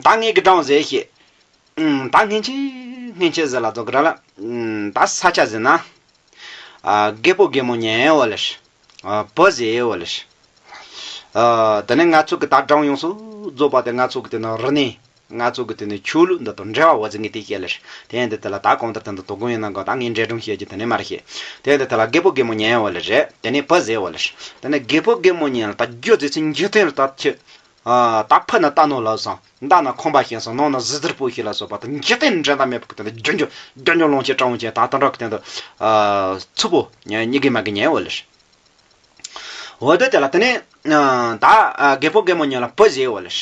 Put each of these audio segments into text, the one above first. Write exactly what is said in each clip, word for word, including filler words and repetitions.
ད་ངེད་ཀྱི་སྦྲང་ཟེར་ཤེས། ཨུམ། ད་སྔན་ཆད་སྔན་ཆད་ཟེར་ལ་ཙོག་ར་ལ། ཨུམ། ད་ས་ཆ་ཟེར་ན། ཨ། རྒད་པོ་རྒད་མོ་ཉན་འོ་ལེ། ཨ། བུ་ཟེར་འོ་ལེ། ཨ། དེ་ནས་ང་ཚོ་གི་ད་སྦྲང་ཡོངས་སུ་རྫོགས་པ་དེ་ང་ཚོ་གི་དེ་ནི་རི་ནས། ང་ཚོ་གི་དེ་ནི་ཆོས་ལུགས་འདི་དང་འབྲེལ་བ་བ་ཟིག་ངས་དེ་བཤད་ལེ། དེ་ཡིན་དུས་དེ་ལ་ད་གང་ལྟར་དེ་འདི་དོ་དགོང་ཡིན་ན་གོ། ད་ངས་འདྲེ་སྒྲུང་བཤད་རྒྱུ་དེ་ནས་མ་རེད་ཤེས། དེ་ཡིན་དུས་དེ་ལ་རྒད་པོ་རྒད་མོ་ཉན་འོ་ལེ་རེད། དེ་ནས་བུ་ཟེར་འོ་ལེ། དེ་ནས་རྒད་པོ་རྒད་མོ་ཉན་ལ་ད་རྒྱུ་ཟེར་ཚེ་འཇིག་རྟེན་ལ་ད་ཁྱི། ཨ། ད་ཕུ་ན་ལྟ་ནོ་ལབ་སོང་། མདའ་ན་ཁོམ་པ་ཤེས་སོང་། ནང་ན་ཟི་ཟིར་པོ་ཤེས་ལ་སོགས་པ་དང་འཇིག་རྟེན་འགྲན་ཟླ་མེད་པ་གི་དེ་འདྲ་རྒྱུ་འཇོ་རྒྱུ་འཇོ་ལོང་ཆེ་སྤྲང་བོ་ཆེ་ད་དེ་འདྲ་གི་དེ་འདྲ། ཨ། ཚུ་པོ་ཉ་གཉིས་ཀའི་མ་གི་ཉན་འོ་ལེ། འོ་དེ་དེ་ལ་དེ་ནས་ཨ། ད་ཨ། རྒད་པོ་རྒད་མོ་ཉན་ལ་བུ་ཟེར་འོ་ལེ།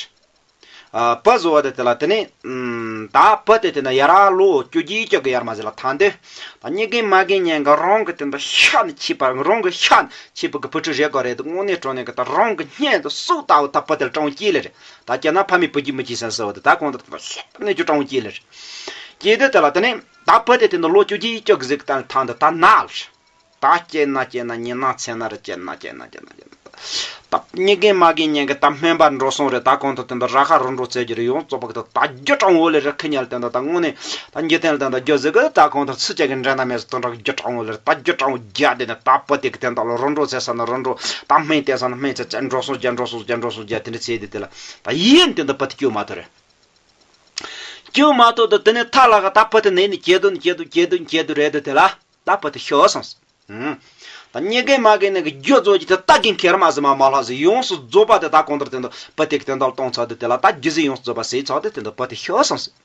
ཨ། བུ་ཟེར་བ་དེ་དེ་ལ་དེ་ནས་ཨམ། ད་བུ་དེ་དེ་ན་ཡ་ར་ལོ་བཅུ་གཅིག་བཅུ་གི་ཡར་མ་ཟེར་ལ་ཐང་དེ། ད་གཉིས་ཀའི་མ་གི་ཉན་གི་རང་གི་དེ་འདྲ་ཤ་ནི་ཆིབས་པ་རང་གི་ཤ་ནི་ཆིབས་པ་གི་བུ་ཕྲུག་རེ་ག་རེ་དེ་དངོས་གནས་དྲང་གནས་གི་ད་རང་གི་སྙན་དུ་སུག་ལྟ་བུ་ད་བུ་དེ་ལ་སྤྲང་བོ་སྐྱེས་ལེ་རེད། ད་སྐྱེས་ན་ཕ་མའི་བུ་རྒྱུད་མི་སྐྱེས་ཟེར་ཟེར་བ་དེ་ད་གང་ལྟར་ད་ཤ་ནི་ཅུ་སྤྲང་བོ་སྐྱེས་ལེ་རེད། སྐྱེས་དུས་དེ་ལ་དེ་ནས་ད་བུ་དེ་དེ་འདྲ་ལོ་བཅུ་གཅིག་བཅུ་གི་ཟིག་གི་ད་ཐང་དེ་ད་ན་ལེ། ད་སྐྱེས་ན་སྐྱེས་ན་ཉིན་ན་མཚན་ན་རེ་སྐྱེས་ན་སྐྱེས་ན་སྐྱེས་ན་སྐྱེས་ན། ད་གཉིས་ཀའི་མ་གི་ཉན་གི་ད་སྨན་པ་འགྲོ་སོང་རེད། ད་གང་ཐུབ་དེ་འདྲ་ར་ཁ་རུ་འགྲོ་བཙལ་རྒྱུ་རེད། ཡོངས་རྫོགས་པ་གི་ད་ད་རྒྱུ་སྤྲང་བོ་ལེ་རེད། ཁི་ཉལ་དེ་འདྲ་ད་དངོས་གནས་ད་འཇིག་རྟེན་ལ་དེ་འདྲ་རྒྱུ་ཟིག་གི་ད་གང་ཐུབ་སུ་ཅག་གི་འགྲན་ཟླ་མེད་སོ་དེ་འདྲ་རྒྱུ་སྤྲང་བོ་ལེ་རེད། ད་རྒྱུ་སྤྲང་བོ་རྒྱ་དེ་ནས་ད་བུ་དེ་གི་དེ་འདྲ་ལ་རུ་འགྲོ་བཙལ་ས་ན་རུ་འགྲོ། ད་སྨན་བསྟེན་ས་ན་སྨན་བཙལ་བཙལ། འགྲོ་སོང་རྒྱ་འགྲོ་སོང་རྒྱ་འགྲོ་སོང་རྒྱ་དེ་འདྲ་བཙལ་དེ་དེ་ལ་ད་ཡིན་དེ་འདྲ་བུ་དེ་སྐྱོ་མ་ཐུབ་རེད། སྐྱོ་མ་ཐུབ་དུ་དེ་ནས་ཐ་ལ་ག་ད་བུ་དེ་ནས་ནི་སྐྱེ་དུ་ནི་སྐྱེ་དུ་སྐྱེ་དུ་སྐྱེ་དུ་རེད་དེ་དེ་ལ། ད་བུ་དེ་ཤི་སོང་། ཨང་། ད་གཉིས་ཀའི་མ་གི་ནི་གི་རྒྱུ་རྫོགས་ཀྱི་དེ་ད་གིན་ཁེར་མ་ཟི་མ་མ་ལྷག་ཟི་ཡོངས་སུ་རྫོགས་པ་དེ་ད་གང་ལྟར་དེ་འདྲ་བུ་དེ་གི་དེ་འདྲ་གཏོང་ཚར་དུས་དེ་ལ་ད་རྒྱུ་ཟི་ཡོངས་སུ་རྫོགས་པ་ཟི་ཚར་དུས་དེ་འདྲ་བུ་དེ་ཤི་སོང་ཟི།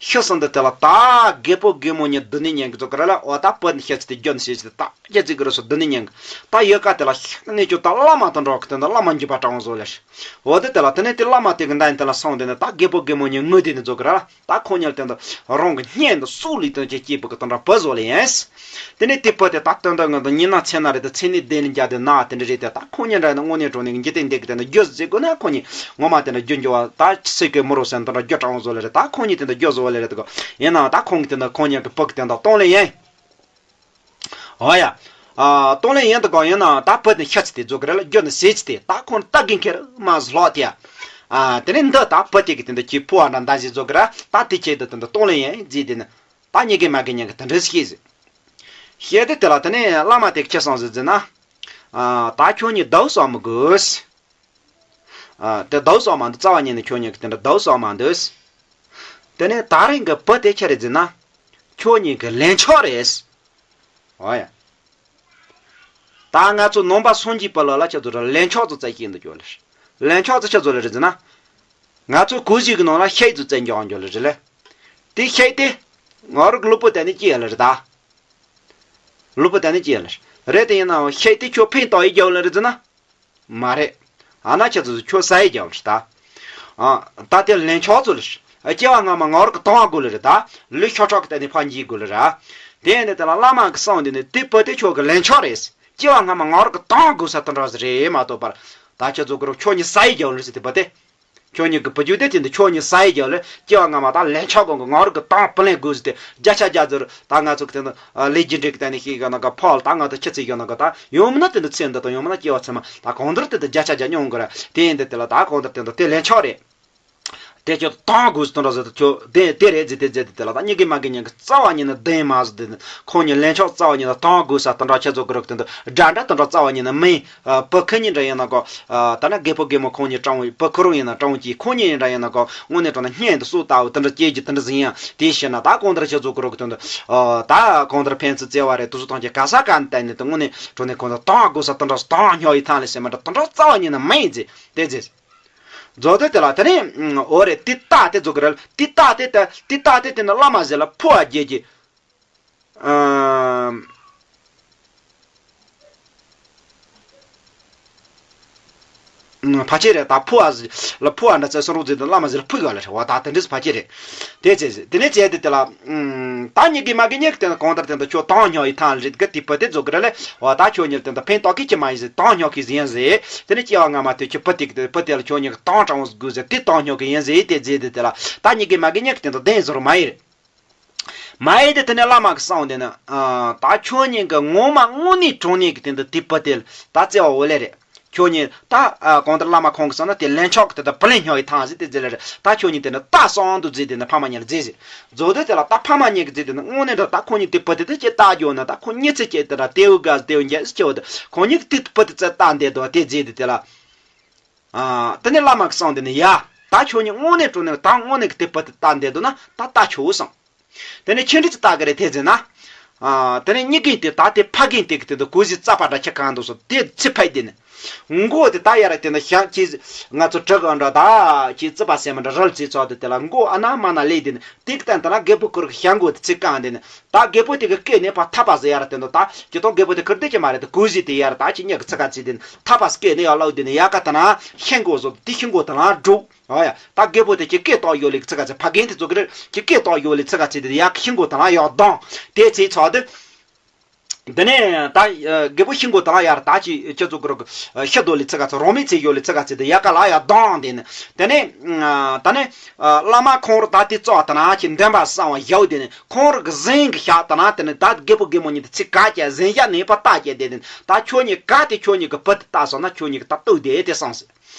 ཤི་སོང་དུས་དེ་ལ་ད་རྒད་པོ་རྒད་མོ་གཉིས་སྡུག་ནི་ཉན་གི་ཚོ་གི་རེད་ལ། འོ་ད་བུ་ནི་ཤི་ཚེ་དེ་རྒྱུ་ནི་ཤི་ཚེ་དེ་ད་རྒྱ་ཚིག་གི་རུ་སོ་སྡུག་ནི་ཉན་གི། ད་ཡོད་ཀ་དེ་ལ་ཤི་ནས་ཅོ་ད་བླ་མ་དང་འགྲོགས་གི་དེ་འདྲ་བླ་མ་འཇུ་པ་དྲང་བཟོ་ལེ། འོ་དེ་དེ་ལ་དེ་ནས་དེ་བླ་མ་དེ་གི་འདའ་ཡིན་དེ་ལ་སོང་དེ་ནས་ད་རྒད་པོ་རྒད་མོ་གཉིས་ངུ་དེ་ནི་ཚོ་གི་རེད་ལ། ད་ཁོ་གཉིས་དེ་འདྲ་རང་གི་སྙན་དུ་སུག་ལུས་དོན་ཅན་སྐྱེས་བུ་གི་དོན་དྲང་བུ་བཟོ་ལེ་ཡིན། དེ་ནས་དེ་བུ་དེ་ད་དོན་དག་ངོ་དང་ཉིན་ན་མཚན་ན་རེད་དེ་མཚན་ནས་བདེ་ནས་འཇགས་དེ་ན་དེ་འདྲ་རེད་དེ། ད་ཁོ་གཉིས་འདྲ་ཡིན་ན་དངོས་གནས་དྲང་གནས་ཀྱི་འཇིག་རྟེན་འདི་གི་དེ་འདྲ་རྒྱུ་ཟེར་དགོས་ན་ཁོ་གཉིས་ངོ་མ་དེ་འདྲ་རྒྱུ་འགྱུར་བ་ད་སྲིད་ཀྱི་མི་རོ་སེམས་དེ་འདྲ་རྒྱུ་དྲང་བཟོ་ལེ་རེད། ད་ཁོ་གཉིས་དེ་འདྲ་རྒྱུ་བཟོ་ལེ་རེད་དེ་གོ། ཡིན་ནའང་ད་ཁོང་གི་དེ་འདྲ་ཁོ་གཉིས་ཀྱི་བུ་གི་དེ་འདྲ་གཏོང་ལེ་ཡིན། འོ་ཡ། ཨ། གཏོང་ལེ་ཡིན་དེ་གོ། ཡིན་ནའང་ད་བུ་དེ་ཤི་ཚེ་དེ་བཟོ་གི་རེད་ལ། རྒྱུ་ནི་ཟེར་ཚེ་དེ་ད་ཁོང་ད་གིན་ཁེར་མ་ཟི་ལྷག་དེ། ཨ། དེ་ནས་འདི་ད་བུ་དེ་གི་དེ་འདྲ་ཁྱི་ཕོ་བ་འདྲ་འདའ་ཟི་བཟོ་གི་ར། ད་དེ་ཁྱེད་དེ་དེ་འདྲ་གཏོང་ལེ་ཡིན་ཟེར་དེ་ནི། ད་གཉིས་ཀའི་མ་གི་ཉན་གི་དེ་འདྲ་ཟི་ཤེས་ཟི། ཤེས་དེ་དེ་ལ་དེ་ནས་བླ་མ་དེ་ཁྱི་སང་ཟི་ཟི་ན། ཨ། ད་ཁྱོད་གཉིས་སྡུག་བསགས་མི་དགོས། ཨ། དེ་སྡུག་བསགས་མ་འདུག་རྩ་བ་ཉིད་ནས་ཁྱོད་གཉིས་ཀྱི་དེ་འདྲ་སྡུག་བསགས་མ་འདུག་དེ་ནས་ད་རིང་གི་བུ་དེ་ཁྱེད་རེད་ཟེར་ན། ཁྱོད་གཉིས་ཀྱི་ལན་ཆགས་རེད། འོ་ཡ། ད་ང་ཚོ་ནང་པ་སངས་རྒྱས་པ་ལ་ལ་ཁྱེད་ཚོ་ར་ལན་ཆགས་ཚོ་བཙལ་གྱིན་འདུག་ཀྱོ་ལེ། ལན་ཆགས་ཚོ་ཁྱེད་ཚོ་ལ་རེད་ཟེར་ན། ང་ཚོ་གོས་ཞིག་གི་ནང་ལ་ཤེལ་ཚོ་བཙལ་འགྱོ་འགྱོ་ལེ་རེད་ལེ། དེ་ཤེལ་དེ། ང་རང་གི་ལུས་པོ་དེ་ནས་སྐྱེས་ལེ་རེད་ད། ལུས་པོ་དེ་ནས་སྐྱེས་ལེ་རེད། དེ་ཡིན་ནའང་ཤེལ་དེ་ཁྱོད་ཕན་ཐོགས་ཡི་རྒྱབ་ལེ་རེད་ཟེར་ན། མ་རེད། ཨ་ན་ཁྱེད་ཚོ་ཁྱོད་ས་ཡི་རྒྱབ་ལེ་རེད་ད། ཨ། ད་དེ་ལན་ཆགས་ཚོ་ལེ། སྐྱེ་བ་སྔ་མ་ང་རང་གི་དང་དགོས་ལེ་རེད་ད། ལུས་ཤ་ཁྲག་གི་སྟེང་ནས་ཕར་འགྱེལ་དགོས་ལེ་རེད། དེ་ནས་དེ་ལ་བླ་མ་གི་གསུང་དེ་ནས་དེ་བུ་དེ་ཁྱོད་ཀྱི་ལན་ཆགས་རེད། སྐྱེ་བ་སྔ་མ་ང་རང་གི་དང་དགོས་ས་དེ་འདྲ་ཟིག་རེད་མ་གཏོགས་པར། ད་ཁྱེད་ཚོ་གི་རོ་ཁྱོད་གཉིས་ས་ཡི་རྒྱབ་ལེ་ཟེར་དེ་བུ་དེ། ཁྱོད་གཉིས་ཀྱི་བུ་རྒྱུད་དེ་དེ་འདི་ཁྱོད་གཉིས་ས་ཡི་རྒྱབ་ལེ། སྐྱེ་བ་སྔ་མ་ད་ལན་ཆགས་གོང་གི་ང་རང་གི་དང་བུ་ལེན་དགོས་ཟེར་ཏེ་བརྒྱ་ཆ་བརྒྱ་ཟེར། ད་ང་ཚོ་གི་དེ་འདི་ལས་རྒྱུ་འབྲས་ཀྱི་སྟེང་ནས་ཤེས་ཡོད་ན་ག་ཕར་ལ་ད་ང་ཚོ་ཁྱི་ཚིག་ཡོད་ན་ག་ད་ཡོང་མིན་ན་དེ་འདི་ཚེ་འདི་དང་ཡོང་མིན་ན་སྐྱེ་བ་ཚང་མ་ད་གང་ལྟར་དེ་འདི་བརྒྱ་ཆ་བརྒྱ་མྱོང་དགོས་ར། དེ་ཡིན་དེ་དེ་ལ་ད་གང་ལྟར་དེ་འདི་དེ་ལན་ཆགས་རེད། དེ་ཁྱོད་དང་དགོས་ཟེར་དོན་ར་ཟེར་དུ་ཁྱོད་དེ་དེ་རེད་ཟེར་དེ་ཟེར་དེ་དེ་ལ་ད་གཉིས་ཀའི་མ་གི་ཉན་གི་རྩ་བ་ཉིད་ནས་བདེན་མ་ཟེར་དེ་ཁོང་གཉིས་ལན་ཆགས་རྩ་བ་ཉིད་ནས་དང་དགོས་ས་དེ་འདྲ་ཁྱེད་ཚོ་གི་རོགས་དེ་འདི་དགྲ་འདྲ་དེ་འདྲ་རྩ་བ་ཉིད་ནས་མིན། ཨ། བུ་ཁུ་གཉིས་འདྲ་ཡིན་ན་གོ། ཨ། ད་ནི་རྒད་པོ་རྒད་མོ་ཁོང་གཉིས་སྤྲང་བོ་བུ་ཁུ་རང་ཡིན་ན་སྤྲང་བོ་གྱིས་ཁོང་གཉིས་འདྲ་ཡིན་ན་གོ། དངོས་གནས་དྲང་གནས་སྙན་དུ་སོ་ལྟ་བུ་དེ་འདྲ་སྐྱེས་ཀྱི་དེ་འདྲ་ཟིན་ཡང་དེ་བྱས་ན་ད་གང་ལྟར་ཁྱེད་ཚོ་གི་རོགས་དེ་འདི། ཨ། ད་གང་ལྟར་ཕན་ཚུན་བརྩེ་བ་རེད་དུ་སུ་ཐང་གི་ག་ས་ག་ནས་བལྟས་ནས་དེ་དངོས་གནས་དྲང་གནས་ཁོང་ཚོ་དང་དགོས་ས་དེ་འདྲ་དང་སྙོག་ཡི་ཐང་ལ་སེམས་མ་འདྲ་དེ་འདྲ་རྩ་བ་ཉིད་ནས་མིན་ཟེར་དེ་ཟེར། རྫོགས་དེ་དེ་ལ་དེ་ནས་འོ་རེད། དེ་ལྟ་དེ་རྫོགས་ཀྱི་རེད། དེ་ལྟ་དེ་དེ་དེ་ལྟ་དེ་དེ་ནི་བླ་མ་ཟེར་ལ་ཕུ་བ་རྒྱལ་གྱི། ཨ། ཕ་ཆེ་རེད་ད། ཕུ་བ་ལ་ཕུ་བ་འདྲ་ཚད་སོ་རུ་ཟེར་དེ་བླ་མ་ཟེར་ལ་ཕུ་ག་ལ་རེད་བ། ད་དེ་འདྲས་ཕ་ཆེ་རེད། དེ་ཚེ་དེ་ནས་ཚེ་དེ་དེ་ལ། ད་གཉིས་ཀའི་མ་གི་གཉིས་ཀྱི་དེ་ནི་གང་ལྟར་དེ་འདི་ཁྱོད་དང་སྙོག་ཡི་ཐང་རེད་གི་དེ་ཕུ་དེ་རྫོགས་ཀྱི་རེད་ལ། བ་ད་ཁྱོད་གཉིས་དེ་འདི་ཕན་ཐོགས་ཀྱི་ཅི་མ་ཡིན་ཟེར་དང་སྙོག་གི་ཟེར་ཡིན་ཟེར། དེ་ནས་སྐྱེ་བ་སྔ་མ་དེ་ཁྱོད་བུ་དེ་གི་དེ་བུ་དེ་ལ་ཁྱོད་གཉིས་ཀྱི་དང་དྲང་བོ་དགོས་ཟེར་དེ་དང་སྙོག་གི་ཡིན་ཟེར་དེ་རྫས་དེ་དེ་ལ་ད་གཉིས་ཀའི་མ་གི་གཉིས་ཀྱི་དེ་འདི་བདེན་ཟེར་མ་ཡིན། མ་ཡིན་དེ་དེ་ནས་བླ་མ་གི་གསུང་དེ་ནི། ཨ། ད་ཁྱོད་གཉིས་ཀྱི་ངོ་མ་དངོས་གནས་དྲང་གནས་ཀྱི་དེ་འདི་དེ་བུ་དེ་ལ་ད་བརྩེ་བ་འོ་ལེ་རེད། ཁྱོད་གཉིས་ད་ཨ་གང་ལྟར་བླ་མ་ཁོང་གི་སང་ན་དེ་ལན་ཆོག་གི་དེ་ད་བུ་ལོན་ཉོ་ཡི་ཐང་ཟིག་དེ་ཟེར་ལེ་རེད། ད་ཁྱོད་གཉིས་དེ་ནི་ད་སང་དུ་བརྫིས་དེ་ནི་ཕ་མ་གཉིས་ལ་བརྫིས་ཟིག་རྫོགས་དུས་དེ་ལ་ད་ཕ་མ་གཉིས་ཀྱི་བརྫིས་དེ་ནི་དངོས་གནས་འདྲ་ད་ཁོང་གཉིས་དེ་བུ་དེ་དེ་ཅེས་ལྟ་རྒྱུ་ན་ད་ཁོང་གཉིས་ཚེ་སྐྱེས་དེ་ར་དེའུ་དགའ་དེའུ་འཇལ་ཟིག་ཆེ་བ་དེ་ཁོང་གཉིས་ཀྱི་དེ་བུ་དེ་ཙེ་ལྟ་འདས་དོ་དེ་བརྫིས་དེ་དེ་ལ། ཨ་དེ་ནི་བླ་མ་གི་སང་དེ་ནི་ཡ། ད་ཁྱོད་གཉིས་དངོས་གནས་དྲང་གནས་ད་དངོས་གནས་ཀྱི་དེ་བུ་དེ་ལྟ་འདས་དོ་ན་ད་ལྟ་ཆོག་སང་། དེ་ནས་ཁྱེད་འདྲི་ཅི་ལྟ་གི་རེད་དེ་ཟེར་ན། ཨ་དེ་ནས་གཉིས་ཀྱིས་དེ་ད་དེ་ཕ་རྒན་དེ་གི་དེ་འདུག་གོ་ཟི་རྩ་པ་འདྲ་ཁྱེད་གང་འདུག་སོ་དེ་ཚེ་ཕ་ཡི་དེ་ནི། མགོ་དེ་ད་ཡར་དེ་ནི་ཤང་ཅི་ང་ཚོ་བྲག་ག་འདྲ་ད་ཅི་རྩི་པ་སེ་མ་འདྲ་རལ་ཙི་ཚོགས་དེ་དེ་ལ་མགོ་ཨ་ན་མ་ན་ལེ་དེ་ནི་དེ་གི་སྟེང་དེ་ལ་རྒད་པོ་ཁུར་གི་ཤང་མགོ་དེ་ཚེ་གང་དེ་ནི་ད་རྒད་པོ་དེ་གི་སྐེ་ནས་ཕ་ཐ་པ་ཟེ་ཡར་དེ་འདུག་ད་ཅི་ཏོང་རྒད་པོ་དེ་ཁུར་དེ་ཅི་མ་རེད་དེ་གོ་ཟི་དེ་ཡར་ད་ཅི་ཉག་གི་ཚེ་ག་ཚེ་དེ་ནི་ཐ་པ་སྐེ་ནས་ཡར་ལོག་དེ་ནི་ཡ་ག་ད་ན་ཤང་མགོ་ཟོ་དེ་ཤང་མགོ་དེ་ལ་འགྲོ། ཨོ་ཡ། ད་རྒད་པོ་དེ་ཁྱི་སྐད་ཏོག་ཡོད་ལེ་ཚི་ག་ཚེ་ཕ་རྒན་དེ་ཚོ་གི་རེད་ཁྱི་སྐད་ཏོག་ཡོད་ལེ་ཚི་ག་ཚེ་དེ་ཡ་ཤི་མགོ་དང་ལ་ཡག་གདོང་དེ་ཚེ་ཚོགས་དེ། དེ་ནས་ད་རྒད་པོ་ཤི་མགོ་དང་ལ་ཡར་ད་ཅི་ཁྱི་ཚོ་གི་རོག་ཤི་དོ་ལེ་ཚི་ག་ཚེ་རོང་མི་ཚེ་ཡོད་ལེ་ཚི་ག་ཚེ་དེ་ཡ་ག་ལ་ཡག་གདོང་དེ་ནི་དེ་ནས་ད་ནི་བླ་མ་ཁོང་རུ་ད་དེ་ཚོགས་ད་ན་ཁྱི་འདོན་པ་གསང་བ་ཡག་དེ་ནི་ཁོང་རུ་གི་གཟིངས་གི་ཤག་ད་ན་དེ་ནི་ད་རྒད་པོ་རྒད་མོ་གཉིས་དེ་ཚི་ག་ཀྱ་གཟིངས་ཤག་ནས་པ་ལྟ་ཀྱ་དེ་ནི་ད་ཁྱོད་གཉིས་ག་དེ་ཁྱོད་གཉིས་གི་བུ་དེ་ལྟ་སོང་ན་ཁྱོད་གཉིས་གི་ད་ལྟོས་དེ་དེ་གསང་སི།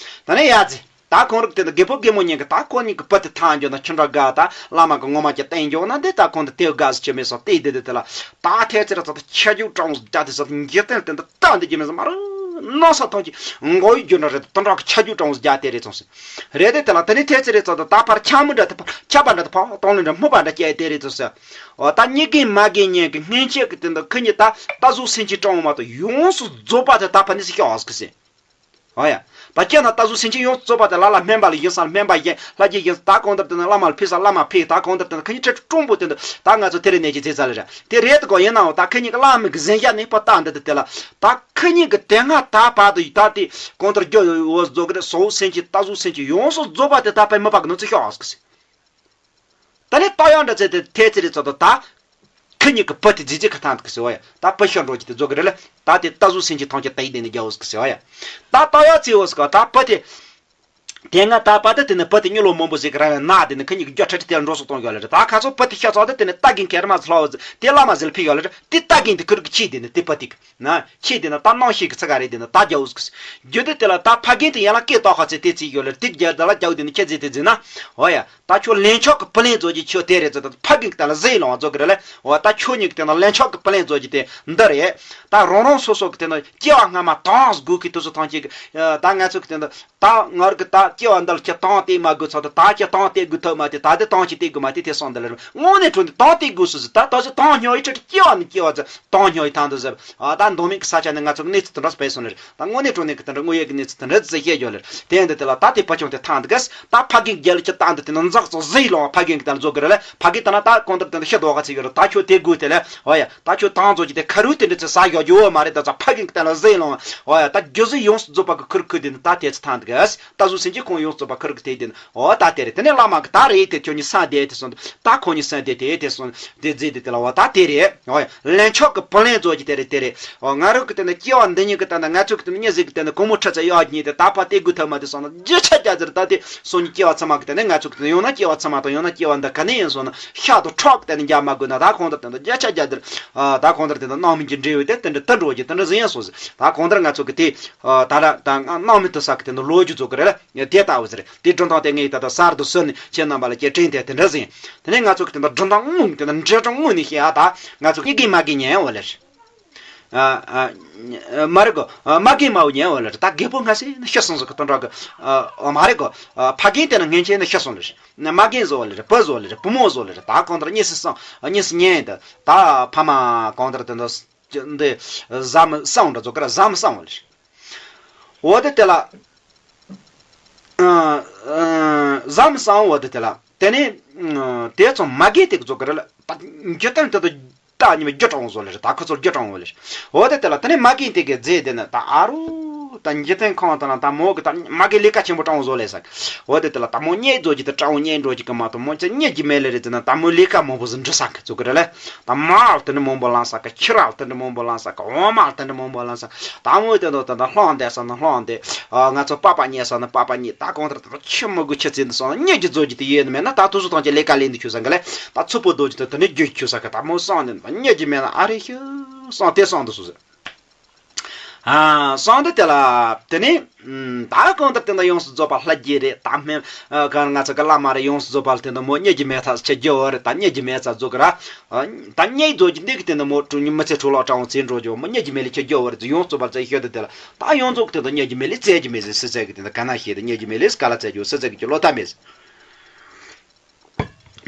ད་ནི་ཡ་ཛི། ད་ཁོང་རིགས་དེ་འདི་རྒད་པོ་རྒད་མོ་གཉིས་ཀྱི་ད་ཁོ་གཉིས་ཀྱི་བུ་དེ་ཐང་རྒྱུ་ན་ཁྱི་འདྲ་དགའ་ད་བླ་མ་གི་ངོ་མ་ཀྱི་བསྟན་རྒྱུ་ན་འདི་ད་ཁོང་དེ་དེ་དགའ་སུ་ཆེ་མེད་སོ་དེ་དེ་དེ་དེ་ལ་ད་ཐལ་ཚེ་ར་ཚ་ད་ཁྱ་རྒྱུ་གྲོང་སུ་རྒྱ་དེ་ས་འཇིག་རྟེན་དེ་འདི་ད་འདི་རྒྱུ་མེད་ས་མ་རུ་ནོ་ས་ཐང་གི་མགོ་ཡི་རྒྱུ་འདྲ་རེད་ད་འདྲ་གི་ཁྱ་རྒྱུ་གྲོང་སུ་རྒྱ་དེ་རེད་ཚོང་སི་རེད་དེ་དེ་ལ་དེ་ནི་ཐལ་ཚེ་རེ་ཚོ་ད་ད་ཕར་ཁྱ་མི་འདྲ་དེ་ཕར་ཁྱ་པ་འདྲ་དེ་ཕར་གཏོང་ལེན་འདྲ་སྨུག་པ་འདྲ་སྐྱེ་དེ་རེད་ཚོ་སི་འོ་ད་གཉིས་ཀའི་མ་གི་ཉན་གི་སྔན་ཆད་གི་དེ་འདི་ཁི་གཉིས་ད་ད་གཟུགས་སེམས་ཅན་གྲོང་མ་གཏོགས་ཡོངས་སུ་རྫོགས་པ་དེ་ད་ཕ་ནི་སི་ཤོག་ཨོ་སི་གི་སི། ཨོ་ཡ། ད་ཁྱེད་ན་ད་གཟུགས་སེམས་ཅན་ཡོངས་རྫོགས་པ་དེ་ལ་ལ་སྨན་པ་ལ་ཡིན་ས་སྨན་པ་ཡིན་ལྷ་རྒྱལ་ཡིན་ད་གང་ལྟར་དེ་ན་བླ་མ་ལ་ཕེབས་ས་བླ་མ་ཕེབས་ད་གང་ལྟར་དེ་ན་ཁ་ཉིན་ཁྲི་སྤྲོང་པོ་དེ་འདུག་ད་ང་ཚོ་དེ་རེ་ནས་ཀྱི་རྩེ་ས་ལ་ར་དེ་རེད་དགོ་ཡིན་ནའང་ད་ཁ་ཉིན་གི་བླ་མ་གི་གཟན་ཤ་ནས་པ་ད་འདི་དེ་དེ་ལ་ད་ཁ་ཉིན་གི་དེ་སྔ་ད་བར་དུ་ད་དེ་གང་ལྟར་རྒྱུ་འོ་བཟོ་གི་རེད་སོ་སེམས་ཅན་ད་གཟུགས་སེམས་ཅན་ཡོངས་སུ་རྫོགས་པ་དེ་ད་པའི་མི་པ་གི་ནང་ཚུད་ཤོག་ཨ་སྐུ་སི། ད་ནི་ཏོག་ཡང་འདྲ་ཚེ་དེ་ཐལ་ཚེ་རེ་ཚོ་དོ་ད། ཁི་གཉིས་ཀྱི་བུ་དེ་རྗེས་རྗེས་ཁ་ཐང་དུ་ཟེར་བ་ཡ། ད་བུ་ཤོར་འགྲོ་གི་དེ་རྫོགས་གི་རེད་ལ། ད་དེ་ད་གཟུགས་སེམས་ཅན་ཐམས་ཅད་ད་ཡི་དེ་ནི་རྒྱལ་བོ་ཟེར་བ་ཡ། ད་ཏོག་ཡང་ཚེ་བོ་ཟེར་ག་ད་བུ་དེ། དེ་སྔ་ད་བར་དུ་དེ་ནི་བུ་དེ་མྱི་ལོ་མང་པོ་ཟིག་གི་ར་བའི་ན་དེ་ནི་ཁི་གཉིས་ཀྱི་རྒྱུ་ཁྲི་ཁྲི་དེ་ལ་འགྲོ་སོང་གཏོང་གི་ཡོད་ལ་རེད། ད་ཁ་སང་བུ་དེ་ཤ་ཚོགས་དེ་དེ་ནི་ད་གིན་ཁེར་མ་ཚོ་ལྷ་བོ་ཟེར་དེ་བླ་མ་ཟེར་ལ་ཕི་ཡོད་ལ་རེད། དེ་ད་གིན་དེ་ཁུར་གི་ཆེ་དེ་ནི་དེ་བུ་དེ་གི། ན། ཁྱེད་དེ་ན་ད་སྣང་ཤེས་ཀྱི་ཚིག་ག་རེད་དེ་ན་ད་རྒྱ་བོ་ཟིག་རྒྱུ་དེ་དེ་ལ་ད་ཕ་རྒན་དེ་ཡང་ལ་སྐད་ཏོག་ཁ་ཚེ་དེ་ཚིག་ཡོད་ལ་དེ་རྒྱ་ད་ལ་རྒྱ་བོ་དེ་ནི་ཁྱེད་ཚེ་དེ་ཟིན་ན། འོ་ཡ། ད་ཁྱོད་ལན་ཆོག་གི་བུ་ལན་རྫོགས་ཀྱི་ཁྱོད་དེ་རེད་ཚེ་ད་ཕ་རྒན་གི་ད་ལ་ཟེ་ལོང་རྫོགས་གི་རེད་ལ། འོ་ད་ཁྱོད་གཉིས་ཀྱི་དེ་ན་ལན་ཆོག་གི་བུ་ལན་རྫོགས་ཀྱི་དེ་འདི་རེད། ད་རང་རང་སོ་སོ་གི་དེ་ན་སྐྱེ་བ་སྔ་མ་དང་དགོས་ཀྱི་དུས་སུ་ཐང་ཅིག་ད་ང་ཚོ་གི་དེ་ན། ད་ང་རང་གི་ད་སྐྱེ་བ་འདི་ལ་ཁྱེད་དང་དེ་མ་དགོས་ཚོད་དུ་ད་ཁྱེད་དང་དེ་དགོས་ཐུབ་མ་དེ་ད་དེ་དང་ཅི་དེ་དགོས་མ་དེ་དེ་སོང་འདི་ལ་རེད། དངོས་གནས་དྲང་གནས་དང་དེ་དགོས་སུ་ཟེར་ད་ད་ཅི་དང་སྙོག་ཡི་ཁྲི་ཁྲི་སྐྱེ་བ་ནི་སྐྱེ་བ་ཚོ་དང་སྙོག་ཡི་ཐང་དུ་ཟེར། ཨ་ད་མདོ་སྨད་ཀྱི་ས་ཆ་ནས་ང་ཚོ་གི་གནས་ཚུལ་དེ་འདྲ་སྤེལ་སོང་ནི་རེད། ད་དངོས་གནས་དྲང་གནས་ཀྱི་དེ་འདྲ་དངོས་ཡོད་ཀྱི་གནས་ཚུལ་དེ་འདྲ་ཟེར་བཤད་རྒྱུ་ལ་རེད། དེ་འདི་དེ་ལ་ད་དེ་བུ་ཆུང་དེ་ཐང་དུ་གས་ད་ཕ་རྒན་རྒྱལ་ལ་ཁྱེད་ད་འདི་དེ་ན་འཛག་ཚོ་ཟེར་ལོང་ཕ་རྒན་གི་ད་ལ་རྫོགས་གི་རེད་ལ། ཕ་རྒན་ད་ན་ད་གང་ལྟར་དེ་འདྲ་ཤི་དོག་ག་ཚིག་ཡོད་རེད། ད་ཁྱོད་དེ་དགོས་དེ་ལ་འོ་ཡ། ད་ཁྱོད་དང་རྫོགས་ཀྱི་དེ་ཁ་རུ་དེ་འདྲ་ཚེ་ཟ་ཡོད་རྒྱུ་བོ་མ་རེད། ད་ཚ་ཕ་རྒན་གི་ད་ལ་ཟེར་ལོང་འོ་ཡ། ད་རྒྱུ་ཟེར་ཡོངས་སུ་རྫོགས་པ་གི་ཁུར་ཁུར་དེ་ནི་ད་དེ་ཚེ་ཐང་དུ་གས། ད་གཟུགས་སེམས་ཀྱི་ཁོང་ཡོངས་རྫོགས་པ་ཁུར་གི་དེ་དེ་ནི་འོ་ད་དེ་རེད། དེ་ནས་བླ་མ་གི་ད་རེད་དེ་ཁྱོད་གཉིས་ས་དེ་དེ་སོང་ད་ཁོང་གཉིས་ས་དེ་དེ་དེ་སོང་དེ་རྫས་དེ་དེ་ལ་བ་ད་དེ་རེད། འོ་ལན་ཆོག་གི་བུ་ལན་རྫོགས་ཀྱི་དེ་རེད་དེ་རེད། འོ་ང་རང་གི་དེ་ནི་སྐྱེ་བ་འདི་ཉིད་གི་ད་ནི་ང་ཚོ་གི་དེ་ནི་མྱི་ཟིག་གི་དེ་ནི་གོང་མོ་ཁྲི་ཚེ་གཡག་གཉིས་དེ་ད་པ་དེ་དགོས་ཐབས་མ་དེ་སོང་ན་རྒྱུ་ཆ་རྒྱ་ཟེར་ད་དེ་སོང་ཉིད་སྐྱེ་བ་ཚང་མ་གི་དེ་ནི་ང་ཚོ་གི་དེ་ནི་ཡང་ན་སྐྱེ་བ་ཚང་མ་དང་ཡང་ན་སྐྱེ་བ་འདི་ག་ནས་ཡིན་སོང་ན་ཤ་དང་ཁྲག་གི་དེ་ནི་རྒྱ་མ་དགོས་ན་ད་གང་ལྟར་དེ་ནི་རྒྱུ་ཆ་རྒྱ་ཟེར། ད་གང་ལྟར་དེ་ནི་སྣང་མེད་ཀྱི་འབྲས་བུ་དེ་དེ་འདྲ་དེ་འགྲོ་རྒྱུ་དེ་འདྲ་ཟིན་ཡང་སོང་ཟེར། ད་གང་ལྟར་ང་ཚོ་གི་དེ་ད་ར་ད་སྣང་མེད་དུ་ས་གི་དེ་ནི་ལོ་རྒྱུས་ཚོ་གི་རེད་ལ། དེ་ལྟ་བུ་ཟེར། དེ་སྒྲུང་དང་དེ་ངས་ད་ལྟ་གསར་དུ་སོན་ནས་ཁྱེད་རྣམ་པ་ལ་སྐྱེལ་དྲན་ཏེ་དེ་འདྲ་ཟིན། དེ་ནས་ང་ཚོ་གི་དེ་འདྲ་སྒྲུང་དང་དངོས་དེ་འདྲ་འདྲ་སྒྲུང་དངོས་ནས་བཤད་ཨ་ད་ང་ཚོ་གཉིས་ཀའི་མ་གི་ཉན་འོ་ལེར། ཨ་ཨ་མ་རེད་གོ། མ་གི་མ་བུ་ཉན་འོ་ལེར། ད་རྒད་པོ་སྔ་སེ་ནི་ཤི་སོང་ཟིག་གི་དོན་དག་གི་ཨ་མ་རེད་གོ། ཕ་རྒན་དེ་ན་ངན་ཆེ་ནི་ཤི་སོང་ལེར། མ་རྒན་བཟོ་བ་ལེར་བུ་བཟོ་ལེར་བུ་མོ་བཟོ་ལེར་ད་གང་ལྟར་གཉིས་སུ་སང་གཉིས་སུ་ཉན་ཡིན་ད་ད་ཕ་མ་གང་ལྟར་དེ་འདྲ། འདི་བཟའ་མི་སང་འདྲ་ཚོ་ཀ་ར་བཟའ་མི་སང་བ་ལེ། འོ་དེ་དེ་ལ། བཟའ་མི་སང་འོ་དེ་དེ་ལ། དེ་ནས་དེ་ཚོ་མ་གི་དེ་ཚོ་ཀ་ར་ལ་འཇུ་དང་དེ་ཚོ་ད་ཉི་མ་རྒྱུ་གྲང་བཟོ་ལེ་རེད། ད་ཁོ་ཚོར་རྒྱུ་གྲང་བ་ལེ། འོ་དེ་དེ་ལ་དེ་ནས་མ་གི་དེ་གི་རྫས་དེ་ནི་ད་ཨ་རུ་ད་འཇུ་དང་ཁང་དེ་ན་ད་མོ་གི་ད་མ་གི་ལས་ཀ་ཆེན་པོ་གྲང་བཟོ་ལེ་ས། འོ་དེ་དེ་ལ་ད་མོ་གཉེན་རྫོགས་ཀྱི་དེ་གྲང་བ་གཉེན་རྫོགས་ཀྱི་གི་མ་ད་མོ་ཚེ་གཉེན་གྱི་མེད་ལེ་རེད་དེ་ན་ད་མོ་ལས་ཀ་མང་པོ་ཟིག་འབྲི་ས་གི་ཚོ་ཀ་ར་ལེ། ད་མར་དེ་འདྲ་མང་པོ་བླངས་ས་གི། ཁྱི་རལ་དེ་འདྲ་མང་པོ་བླངས་ས་གི། འོ་མ་དེ་འདྲ་མང་པོ་བླངས་ས། ད་མོ་དེ་འདྲ་དེ་འདྲ་ལྷོང་བསྡད་ས་ན་ལྷོང་བསྡད། ཨ་ང་ཚོ་པགས་པ་རྙེད་ས་ན་པགས་པ་རྙེད། ད་གང་ལྟར་དེ་འདྲ་ཁྱི་མི་དགོས་ཁྱི་བཙན་དུ་སོང་ན་གཉེན་གྱི་རྫོགས་ཀྱི་དེ་ཡོད་ནི་མེད་ན་ད་དུ་སུ་ཐང་ཅི་ལས་ཀ་ལས་འདི་ཁྱུ་ས་གི་ལེ། ད་ཚུ་པོ་རྡོ་ཅི་དེ་དེ་འདྲ་རྒྱུ་ཁྱུ་ས་གི། ད་མོ་སོང་ནས་གཉེན་གྱི་མེད་ན་ཨ་རེ་ཁྱུ་སོང་དེ་སོང་དུ་སུ་ཟེར། ཨ་སོང་དུས་དེ་ལ་དེ་ནས་ད་གང་ལྟར་དེ་འདྲ་ཡོངས་སུ་རྫོགས་པ་ལྷ་རྒྱལ་རེད། ད་སྨན་ག་ང་ཚོ་གི་བླ་མ་རེད། ཡོངས་སུ་རྫོགས་པ་ལ་དེ་འདྲ་མོ་གཉེར་གྱི་མེད་ཐག་ཆོད་རྒྱུ་བོ་རེད། ད་གཉེར་གྱི་མེད་ཚ་རྫོགས་གི་ར། ད་གཉེར་རྫོགས་ཀྱི་འདི་གི་དེ་འདྲ་མོ་གྲུ་མི་ཚེ་འཕྲོ་བརླག་དྲང་བོ་ཚེ་འགྲོ་རྒྱུ་མོ་གཉེར་གྱི་མེད་ལས་ཆོད་རྒྱུ་བོ་རེད། ཡོངས་རྫོགས་པ་ཚེ་ཤོད་དུས་དེ་ལ་ད་ཡོངས་རྫོགས་གི་དེ་འདྲ་གཉེར་གྱི་མེད་ལས་བཙལ་གྱི་མེད་ཟེར། སུ་བཙལ་གི་དེ་འདྲ་ག་ན་ཤེས་དེ་གཉེར་གྱི་མེད་ལས་ག་ལ་བཙལ་རྒྱུ། སུ་བཙལ་གི་ཀྱི་བློ་ཐབས་མེད་ཟེར།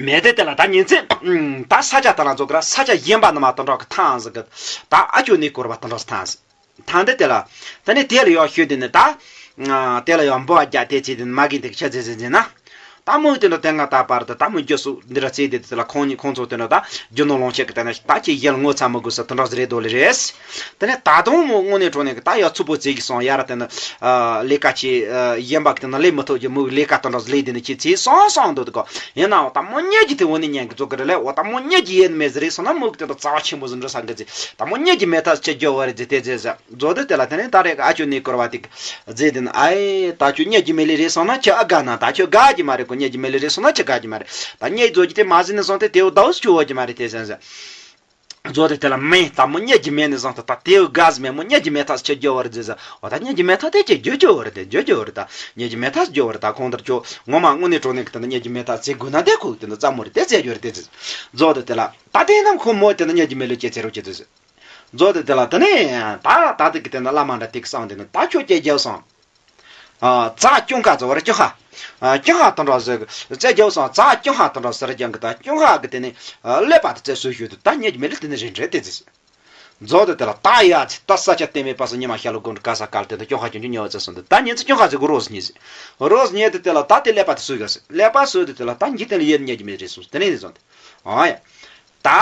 མེད་དེ་དེ་ལ་ད་ཉིན་མཚན་ད་ས་ཆ་དེ་ལ་རྫོགས་གི་ར། ས་ཆ་གཞན་པ་ནི་མ་དོན་དྲག་གི་ཐང་ཟིག་གི་ད་ཨ་ཅོ་ནི་སྐོར་བ་དོན་དྲག་ཐང་ཟིག་ཐང་དེ་དེ་ལ་ད་ནི་དེ་ལ་ཡོག་ཤོད་དེ་ནི་ད་དེ་ལ་ཡོག་འབོ་བ་རྒྱ་དེ་ཚེ་དེ་ནི་མ་གིན་དེ་ཆ་ཚེ་ཚེ་ཚེ་ན་ད་མོ་དེ་འདྲ་དེ་ང་ད་པར་དུ་ད་མོ་རྒྱུ་སུ་འདི་ར་ཚེ་དེ་དེ་ལ་ཁོང་ཉིད་ཁོང་ཚོ་དེ་འདྲ་ད་རྒྱུ་ནོར་ལོངས་སྤྱོད་གི་དེ་ན་ད་ཁྱེད་ཡལ་ངོ་ཚ་མི་དགོས་ས་དོན་དྲག་ཟིག་རེད་དོ་ལེ་རེད། དེ་ནས་ད་དུང་མོ་དངོས་གནས་དྲང་གནས་ཀྱི་ད་ཡ་ཚུགས་པོ་བརྩི་གི་སོང་། ཡ་ར་དེ་ནི་ལས་ཀ་ཆེ་གཞན་པ་གི་དེ་ནི་ལས་མི་ཐུབ་ཀྱི་མོ་གི་ལས་ཀ་དེ་འདྲ་ལས་དེ་ནི་ཁྱེད་ཚེ་སང་སང་འདོད་གོ། ཡིན་ནའང་ད་མོ་གཉེར་གྱི་དེ་འོ་ནི་ཉན་གི་ཚོ་གི་རེད་ལས། འོ་ད་མོ་གཉེར་གྱི་ཡེ་ནི་མེད་ཟེར་རེད་སོང་ན་མོ་གི་དེ་འདྲ་རྩ་བ་ཆེན་པོ་ཟིག་འགྲོ་ས་གི་ཚེ་ད་མོ་གཉེར་གྱི་མེད་ཐག་ཆོད་རྒྱུ་བོ་རེད་ཟེར་དེ་ཟེར་ཟེར། མཛོ་དེ་དེ་ལ་དེ་ནས་ད་རེས་ཨ་ཅོ་ནི་སྐོར་བ་དེ་གི་ཟེར་དེ་ནི་ཨའི་ད་ཁྱོད་གཉེར་གྱི་མེད་ལས་རེད་སོང་ན་ཁྱོད་ཨ་དགའ་ན་ད་ཁྱོད་དགའ་གི་མ་རེད་གོ། གཉེར་གྱི་མེད་ལས་རེད་སོང་ན་ཁྱོད་དགའ་གི་མ་རེད། ད་གཉེར་རྫོགས་ཀྱི་དེ་མ་ཟིན་ནི་སོང་དེ་དེའུ་ཟླ་བོ་སུ་ཁྱོད་འོ་གི་མ་རེད་དེ་ཟེར་ཟེར། མཛོ་དེ་དེ་ལ་མེད་ད་མོ་གཉེར་གྱི་མེད་ནི་བཟང་ད་ད་དེའུ་དགའ་ཟིན་མེད་མོ་གཉེར་གྱི་མེད་ཐག་ཆོད་རྒྱུ་བོ་རེད་ཟེར་ཟེར། འོ་ད་གཉེར་གྱི་མེད་ཐག་དེ་ཁྱེད་རྒྱུ་རྒྱུ་བོ་རེད་དེ་རྒྱུ་རྒྱུ་བོ་རེད་ད་གཉེར་གྱི་མེད་ཐག་རྒྱུ་བོ་རེད། ད་གང་ལྟར་ཁྱོད་ངོ་མ་དངོས་གནས་དྲང་གནས་ཀྱི་དེ་ན་གཉེར་གྱི་མེད་ཐག་ཟེར་དགོས་ན་དེ་ཁོ་གི་དེ་ན་རྩ་མོ་རེད་དེ་ཟེར་རྒྱུ་རེད་དེ་ཟེར། མཛོ་དེ་དེ་ལ་ད་དེ་ནམ་ཁོ་མོ་དེ་ན་གཉེར་གྱི་མེད་ལས་སྐྱེ་ཚེ་རོ་སྐྱེ་དེ་ཟེར། མཛོ་དེ་དེ་ལ་དེ་ནས་ད་ད་དེ་གི་དེ་ན་བླ་མ་འདྲ་དེ་གི་སང་དེ་ན་ད་ཁྱོད་སྐྱེ་རྒྱབ་སང་། ཨ་རྩ་ཀྱུང་ཁ་ཟེར་བ་རེད་ཀྱུང་ཁ། ཨ་ཀྱུང་ཁ་དང་འདྲ་ཟེར་གི་རྩ་རྒྱབ་སང་རྩ་ཀྱུང་ཁ་དང་འདྲ་ཟེར་ཀྱང་གི་ད་ཀྱུང་ཁ་གི་དེ་ནས་ཨ་ཀླད་པ་དེ་རྩད་སོས་ཞུས་དུས་ད་གཉེར་གྱི་མེད་ལས་དེ་ནས་རེད་འདྲེ་དེ་ཟེར། མཛོ་དེ་དེ་ལ་ད་ཡ་ཚེ་ད་ས་ཆ་གཏན་མེད་པ་སུ་ཉི་མ་ཤར་ལ་དགོན་ག་ས་གར་དེ་ད་ཀྱུང་ཁ་ཀྱུང་ཀྱུང་ཉལ་བ་ཚེ་སོང་དུས་ད་ཉིན་ཚེ་ཀྱུང་ཁ་ཟེར་གི་རོ་ཟེར་ཉེ་ཟེར། རོ་ཟེར་ཉེ་དེ་དེ་ལ་ད་དེ་ཀླད་པ་དེ་སོས་ག་ཟེར། ཀླད་པ་སོས་དེ་དེ་ལ་ད་འཇིག་རྟེན་ལ་ཡེ་གཉེར་གྱི་མེད་རེད་སོང་ཟེར། དེ་ནས་དེ་སོང་དེ། ཨ་ཡ། ད་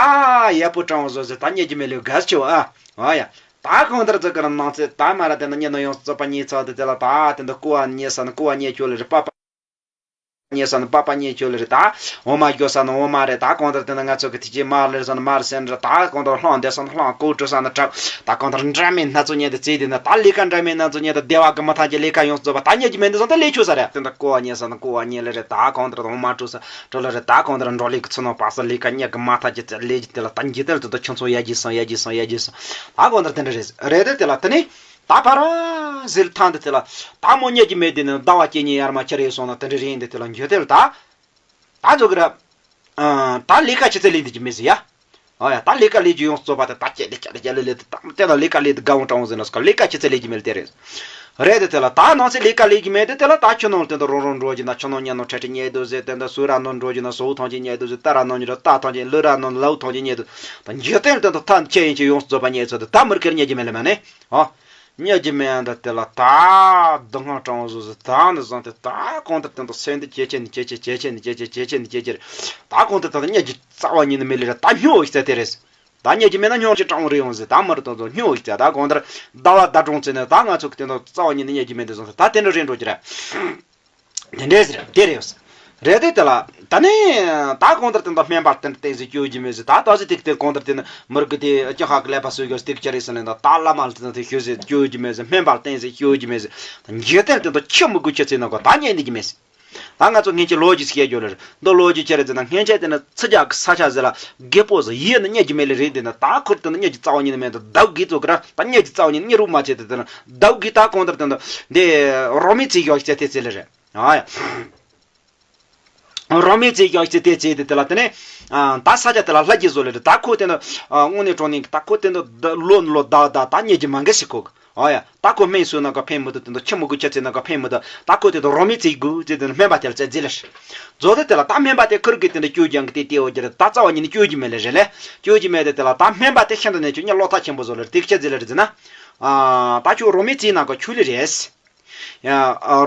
ཡག་པོ་དྲང་བཟོ་ཟེར། ད་གཉེར་གྱི་མེད་ལས་དགའ་ཆེ་བ་ཨ། ཨ་ཡ། ད་གང་ལྟར་ཚེ་གར་ནང་ཚེ་ད་མ་ར་དེ་ན་གཉེར་ན་ཡོངས་རྫོགས་པ་གཉེར་ཚར་དུས་དེ་ལ་ད་དེ་འདི་ཀོ་བ་གཉེར་ས་ན་ཀོ་བ་གཉེར་ཆོག་ལེ་རེད། པ་པ་གཉེར་ས་ན་པ་པ་གཉེར་ཆོག་ལེ་རེད། ད་འོ་མ་རྒྱོ་ས་ན་འོ་མ་རེད། ད་གང་ལྟར་དེ་ན་ང་ཚོ་གི་ཐིག་ཅེ་མར་ལེར་ས་ན་མར་སེན་རེད། ད་གང་ལྟར་གླང་འདེད་ས་ན་གླང་། ཀོ་བྲུ་ས་ན་བྲག་ད་གང་ལྟར་འདྲ་མིན་སྣ་ཚོགས་གཉེར་དེ་རྩིས་དེ་ན་ད་ལས་ཀ་འདྲ་མིན་སྣ་ཚོགས་གཉེར་དེ་བདེ་བ་གི་མི་ཐང་གི་ལས་ཀ་ཡོངས་རྫོགས་པ་ད་གཉེར་གྱི་མེད་འདི་བཟང་ད་ལས་ཆོག་ས་རེད། དེ་འདི་ཀོ་བ་གཉེར་ས་ན་ཀོ་བ་གཉེར་ལེ་རེད། ད་གང་ལྟར་འོ་མ་བྲུ་ས་བྲུ་ལེ་རེད། ད་གང་ལྟར་འགྲོ་ལས་ཀྱི་ཚུལ་ནང་པ་ས་ལས་ཀ་གཉེར་གི་མ་ཐག་ཅིག་ཚེ་ལས་ཀྱི་དེ་ལ་ད་འཇིག་རྟེན་དུ་ད་ཁྱོད་ཚོ་ཡ་གྱིས་སང་ཡ་གྱིས་སང་ཡ་གྱིས་སང་། ད་གང་ལྟར་དེ་འདྲ་རེད། རེད་དེ་དེ་ལ་དེ་ནས་ད་ཕ་ར་ཟིལ་ཐང་དེ་དེ་ལ་ད་མོ་གཉེར་གྱི་མེད་དེ་ནས་ཟླ་བ་གཅིག་གཉིས་ཡར་མར་ཁྱེར་ཡོད་སོང་ན་དེ་འདྲ་རེད་འདི་དེ་ལ་འགྱོད་དེ་ལ་ད་ད་ཚོ་གི་ར་ད་ལས་ཀ་ཅི་ཚེ་ལས་འདི་ཀྱི་མེད་ཟེར་ཡ། ཨ་ཡ་ད་ལས་ཀ་ལས་ཀྱི་ཡོངས་རྫོགས་པ་དེ་ད་ཀྱེ་ལས་ཀྱ་ལས་ཀྱ་ལས་ལས་དེ་ད་དེ་ལ་ལས་ཀ་ལས་དེ་དགའ་བོ་དྲང་བོ་ཟེར་ན་སྐབས་ལས་ཀ་ཅི་ཚེ་ལས་ཀྱི་མེད་དེ་རེད། རེད་དེ་དེ་ལ་ད་ནང་ཚེ་ལས་ཀ་ལས་ཀྱི་མེད་དེ་དེ་ལ་ད་ཁྱོད་ནང་ལ་དེ་འདྲ་རོང་རོང་འགྲོ་རྒྱུ་ན་ཁྱོད་ནང་ཉལ་ནང་ཁྲལ་ཁྲི་ཉལ་དུ་ཟེར། དེ་འདྲ་སུ་ར་ནང་འགྲོ་རྒྱུ་ན་སོ་ཐང་ཅན་ཉལ་དུ་ཟེར། ད་ར་ནང་ཉལ་ར་ད་ཐང་ཅན་ལུ་ར་ནང་ལའུ་ཐང་ཅན་ཉལ་དུ། ད་འཇིག་རྟེན་དེ་འདྲ་ཐང་ཁྱེད་ཡིན་ཅི་ཡོངས་རྫོགས་པ་ཉལ་ཚོ་དེ་ད་མི་ཁེར་ཉལ་གྱི་མེད་ལ་མ་ནི། ཨ། གཉེར་གྱི་མེད་ཡང་འདྲ་དེ་ལ་ད་སྡུག་བསྔལ་དྲང་བོ་བཟོ་ཟེར། ད་འདི་བཟང་དེ་ད་གང་ལྟར་དེ་འདྲ་སེམས་འདི་ཇེ་ཆེ་ནས་ཇེ་ཆེ་ཇེ་ཆེ་ནས་ཇེ་ཆེ་ཇེ་ཆེ་ནས་ཇེ་ཆེ་རེད། ད་གང་ལྟར་ད་ལྟ་གཉེར་གྱི་རྩ་བ་ཉིད་ནས་མེད་ལེ་ར་ད་སྨྱོ་བོ་ཞིག་བཙལ་དེ་རེད། ད་གཉེར་གྱི་མེད་ན་སྨྱོ་ཅིག་དྲང་བོ་རེད་ཡོང་ཟེར། ད་མི་རེད་དོ་ཚོ་སྨྱོ་བོ་ཞིག་བཙལ། ད་གང་ལྟར་ཟླ་བ་ཟླ་གྲོང་ཚེ་ནས་ད་ང་ཚོ་གི་དེ་འདྲ་རྩ་བ་ཉིད་ནས་གཉེར་གྱི་མེད་དེ་བཟང་ཟེར། ད་དེ་འདྲ་རེད་འགྲོ་གི་རེད། དེ་འདྲས་རེད། དེ་རེད་ཡོད། རེད་དེ་དེ་ལ་ད་ནི་ད་གང་ལྟར་དེ་འདྲ་སྨན་པ་དེ་འདྲ་བསྟེན་ཟེར་སྐྱོ་གི་མེད་ཟེར། ད་ད་ཟེར་དེ་དེ་གང་ལྟར་དེ་ནི་མི་རིགས་དེ་སྐྱོ་ཧ་གི་ཀླད་པ་སོས་གི་སྟེགས་ཀྱི་རེད་ཟེར་ནས་ད་ད་བླ་མ་ལ་དེ་འདྲ་དེ་ཞུ་ཟེར་སྐྱོ་གི་མེད་ཟེར། སྨན་པ་བསྟེན་ཟེར་སྐྱོ་གི་མེད་ཟེར། ད་འཇིག་རྟེན་དེ་འདྲ་ཁྱི་མི་དགོས་ཁྱི་ཚེ་ན་གོ་ད་ཉན་ནི་གི་མེད་ཟེར། ད་ང་ཚོ་སྔན་ཆད་ལོ་རྒྱུས་ཤིག་བཤད་རྒྱུ་རེད། འདི་ལོ་རྒྱུས་ཆེ་རེད་ཟེར་ན་སྔན་ཆད་དེ་ནི་ཚི་རྒྱ་གི་ས་ཆ་ཟེར་ལ་རྒད་པོ་ཟེར་ཡིན་ནི་གཉེར་གྱི་མེད་ལེ་རེད། དེ་ནི་ད་ཁུར་དེ་ནི་གཉེར་གྱི་རྩ་བ་ཉིད་ནས་མེད། ད་ཟླ་བ་གི་ཚོ་གི་ར་ད་གཉེར་གྱི་རྩ་བ་ཉིད་ནས་གཉེར་རུ་མ་བྱེད་དེ་དེ་ནི་ཟླ་བ་གི་ད་གང་ལྟར་དེ་ནི་འདི་རོ་མའི་ཚིག་ཡོག་ཅེས་དེ་ཚེ་ལེ་རེད། ཨ་ཡ། རོ་མའི་ཚིག་ཡོག་ཅེས་དེ་ཚེ་དེ་དེ་ལ་དེ་ནི་ཨ་ད་ས་ཆ་དེ་ལ་ལྷ་རྒྱལ་བཟོ་ལེ་རེད། ད་ཁོ་དེ་ནི་ཨ་དངོས་གནས་དྲང་གནས་ད་ཁོ་དེ་ནི་ལོ་ལོ་ཟླ་བ་ཟླ་ད་གཉེར་གྱི་མ་འགའ་ཞིག་ཁོ་གི། ཨོ་ཡ། ད་ཁོ་སྨན་སོས་ན་ག་ཕན་མི་འདུག་དེ་འདྲ་ཁྱི་མི་དགོས་ཁྱི་ཚེ་ན་ག་ཕན་མི་འདུག་ད་ཁོ་དེ་དང་རོ་མའི་ཚིག་དགོས་ཟེར་དེ་ནི་སྨན་པ་དེ་ལ་བཙལ་རྩིས་ལ་ཞིག་བཟོ་དེ་དེ་ལ་ད་སྨན་པ་དེ་ཁུར་གི་དེ་འདྲ་སྐྱོ་རྒྱང་གི་དེ་དེ་འོ་རྒྱུ་རེད། ད་རྩ་བ་ཉིད་ནས་སྐྱོ་རྒྱུ་མེད་ལེ་རེད་ལེ། སྐྱོ་རྒྱུ་མེད་དེ་དེ་ལ་ད་སྨན་པ་དེ་ཤིན་ཏུ་ནས་ཁྱོད་གཉེར་བློ་ཐག་ཆེན་པོ་བཟོ་ལེ་རེད། དེ་ཁྱི་ཟེར་ལེ་རེད་ཟེར་ན། ཨ་ད་ཁྱོད་རོ་མའི་ཚིག་ན་ག་ཁྱོད་ལེ་རེད། ཡ།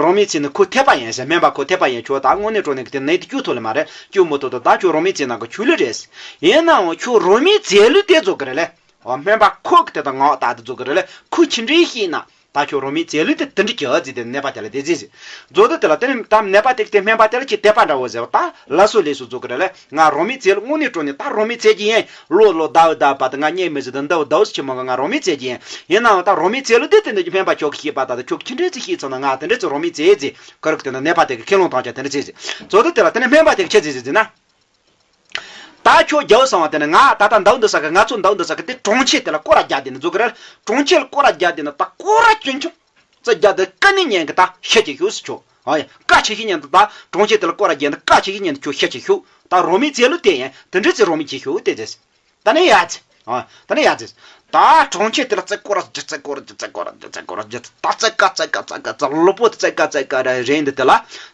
རོ་མའི་ཚིག་ནི་ཁོ་འཐད་པ་ཡིན་ཟེར། སྨན་པ་ཁོ་འཐད་པ་ཡིན། ཁྱོད་ད་དངོས་གནས་དྲང་གནས་ཀྱི་དེ་ནད་དེ་སྐྱོ་ཐུབ་ལེ་མ་རེད། སྐྱོ་མི་ཐུབ་དོ། ད་ཁྱོད་རོ་མའི་ཚིག་ན་ག་ཁྱོད་ལེ་རེད། ཡིན་ནའང་ཁྱོད་རོ་མའི་ཚིག་ལུགས་དེ་བཟོ་གི་རེད་ལེ། ཨོ་སྨན་པ་ཁོ་གི་དེ་དང་ངག་ད་དེ་བཟོ་གི་རེད་ལེ། ཁོ་ཆི་འདྲའི་ཤེས་ན། ད་ཁྱོད་རོ་མའི་ཚིག་ལུགས་དེ་དེ་འདྲ་གི་ཨ་ཟེར་དེ་ནད་པ་དེ་ལ་དེ་ཟེར་ཟེར། མཛོ་དེ་དེ་ལ་དེ་ནི་ད་ནད་པ་དེ་གི་དེ་སྨན་པ་དེ་ལ་ཅིག་དད་པ་འདྲ་བོ་ཟེར་བ། ད་ལ་སོ་ལས་སུ་བཟོ་གི་རེད་ལེ། ང་རོ་མའི་ཚིག་ལུགས་དངོས་གནས་དྲང་གནས་ད་རོ་མའི་ཚིག་གི་ཡིན། ལོ་ལོ་ཟླ་བ་ཟླ་བ་ད་ང་གཉེར་མི་ཟེར་ད་ཟླ་བ་ཟླ་བ་སུ་ཆི་མོ་ག་ང་རོ་མའི་ཚིག་གི་ཡིན། ཡིན་ནའང་ད་རོ་མའི་ཚིག་ལུགས་དེ་དེ་འདྲ་གི་སྨན་པ་ཁྱོད་གི་ཤེས་པ་ད་ད་ཁྱོད་གི་ཆི་འདྲའི་ཚིག་ཤེས་ཚོ་ན་ང་དེ་འདྲའི་ཚིག་རོ་མའི་ཚིག་ཟེར། ཁ་རུ་དེ་ན་ནད་པ་དེ་གི་ཁས་ལོང་བཏང་ཆ་དེ་འདྲ་ཚིག་ཟེར། མཛོ་དེ་དེ་ལ་དེ་ནི་སྨན་པ་དེ་གི་ཆི་ཟེར་ཟེར་ཟེར་ན། ད་ཁྱོད་རྒྱལ་བོ་གསང་བ་དེ་ནི་ང་ད་ལྟ་འདའ་འདུག་ས་གི་ང་ཚོ་འདའ་འདུག་ས་གི་དེ་གྲོང་ཁྱེར་དེ་ལ་སྐོར་ར་རྒྱག་དེ་ནི་འཛུགས་གི་ར། གྲོང་ཁྱེར་སྐོར་ར་རྒྱག་དེ་ནི་ད་སྐོར་ར་ཆུང་ཆུང་ཙི་རྒྱག་དེ་ཀ་ནི་ཉན་གི་ད་ཤེད་ཀྱི་ཤུགས་སུ་ཆོག་ཨ་ཡ་ཀ་ཆེ་ཤི་ཉན་དུ་ད་གྲོང་ཁྱེར་དེ་ལ་སྐོར་ར་རྒྱག་དེ་ཀ་ཆེ་ཤི་ཉན་དུ་ཁྱོད་ཤེད་ཀྱི་ཤུགས་ད་རོ་མི་ཚེ་ལུ་དེ་ཡན་དེ་འདྲི་ཚེ་རོ་མི་ཆེ་ཤུགས་དེ་ཚེ། ད་ནི་ཡ་ཙི། ཨ། ད་ནི་ཡ་ཙི། ད་གྲོང་ཁྱེར་དེ་ལ་རྩེ་སྐོར་ར་རྒྱུ་རྩེ་སྐོར་ར་རྒྱུ་རྩེ་སྐོར་ར་རྒྱུ་རྩེ་སྐོར་ར་རྒྱུ་ད་རྩེ་ཀ་རྩེ་ཀ་རྩེ་ཀ་རྩེ་ལུ་པོ་རྩེ་ཀ་རྩེ་ཀ་ར་རེད་འདི་དེ་ལ་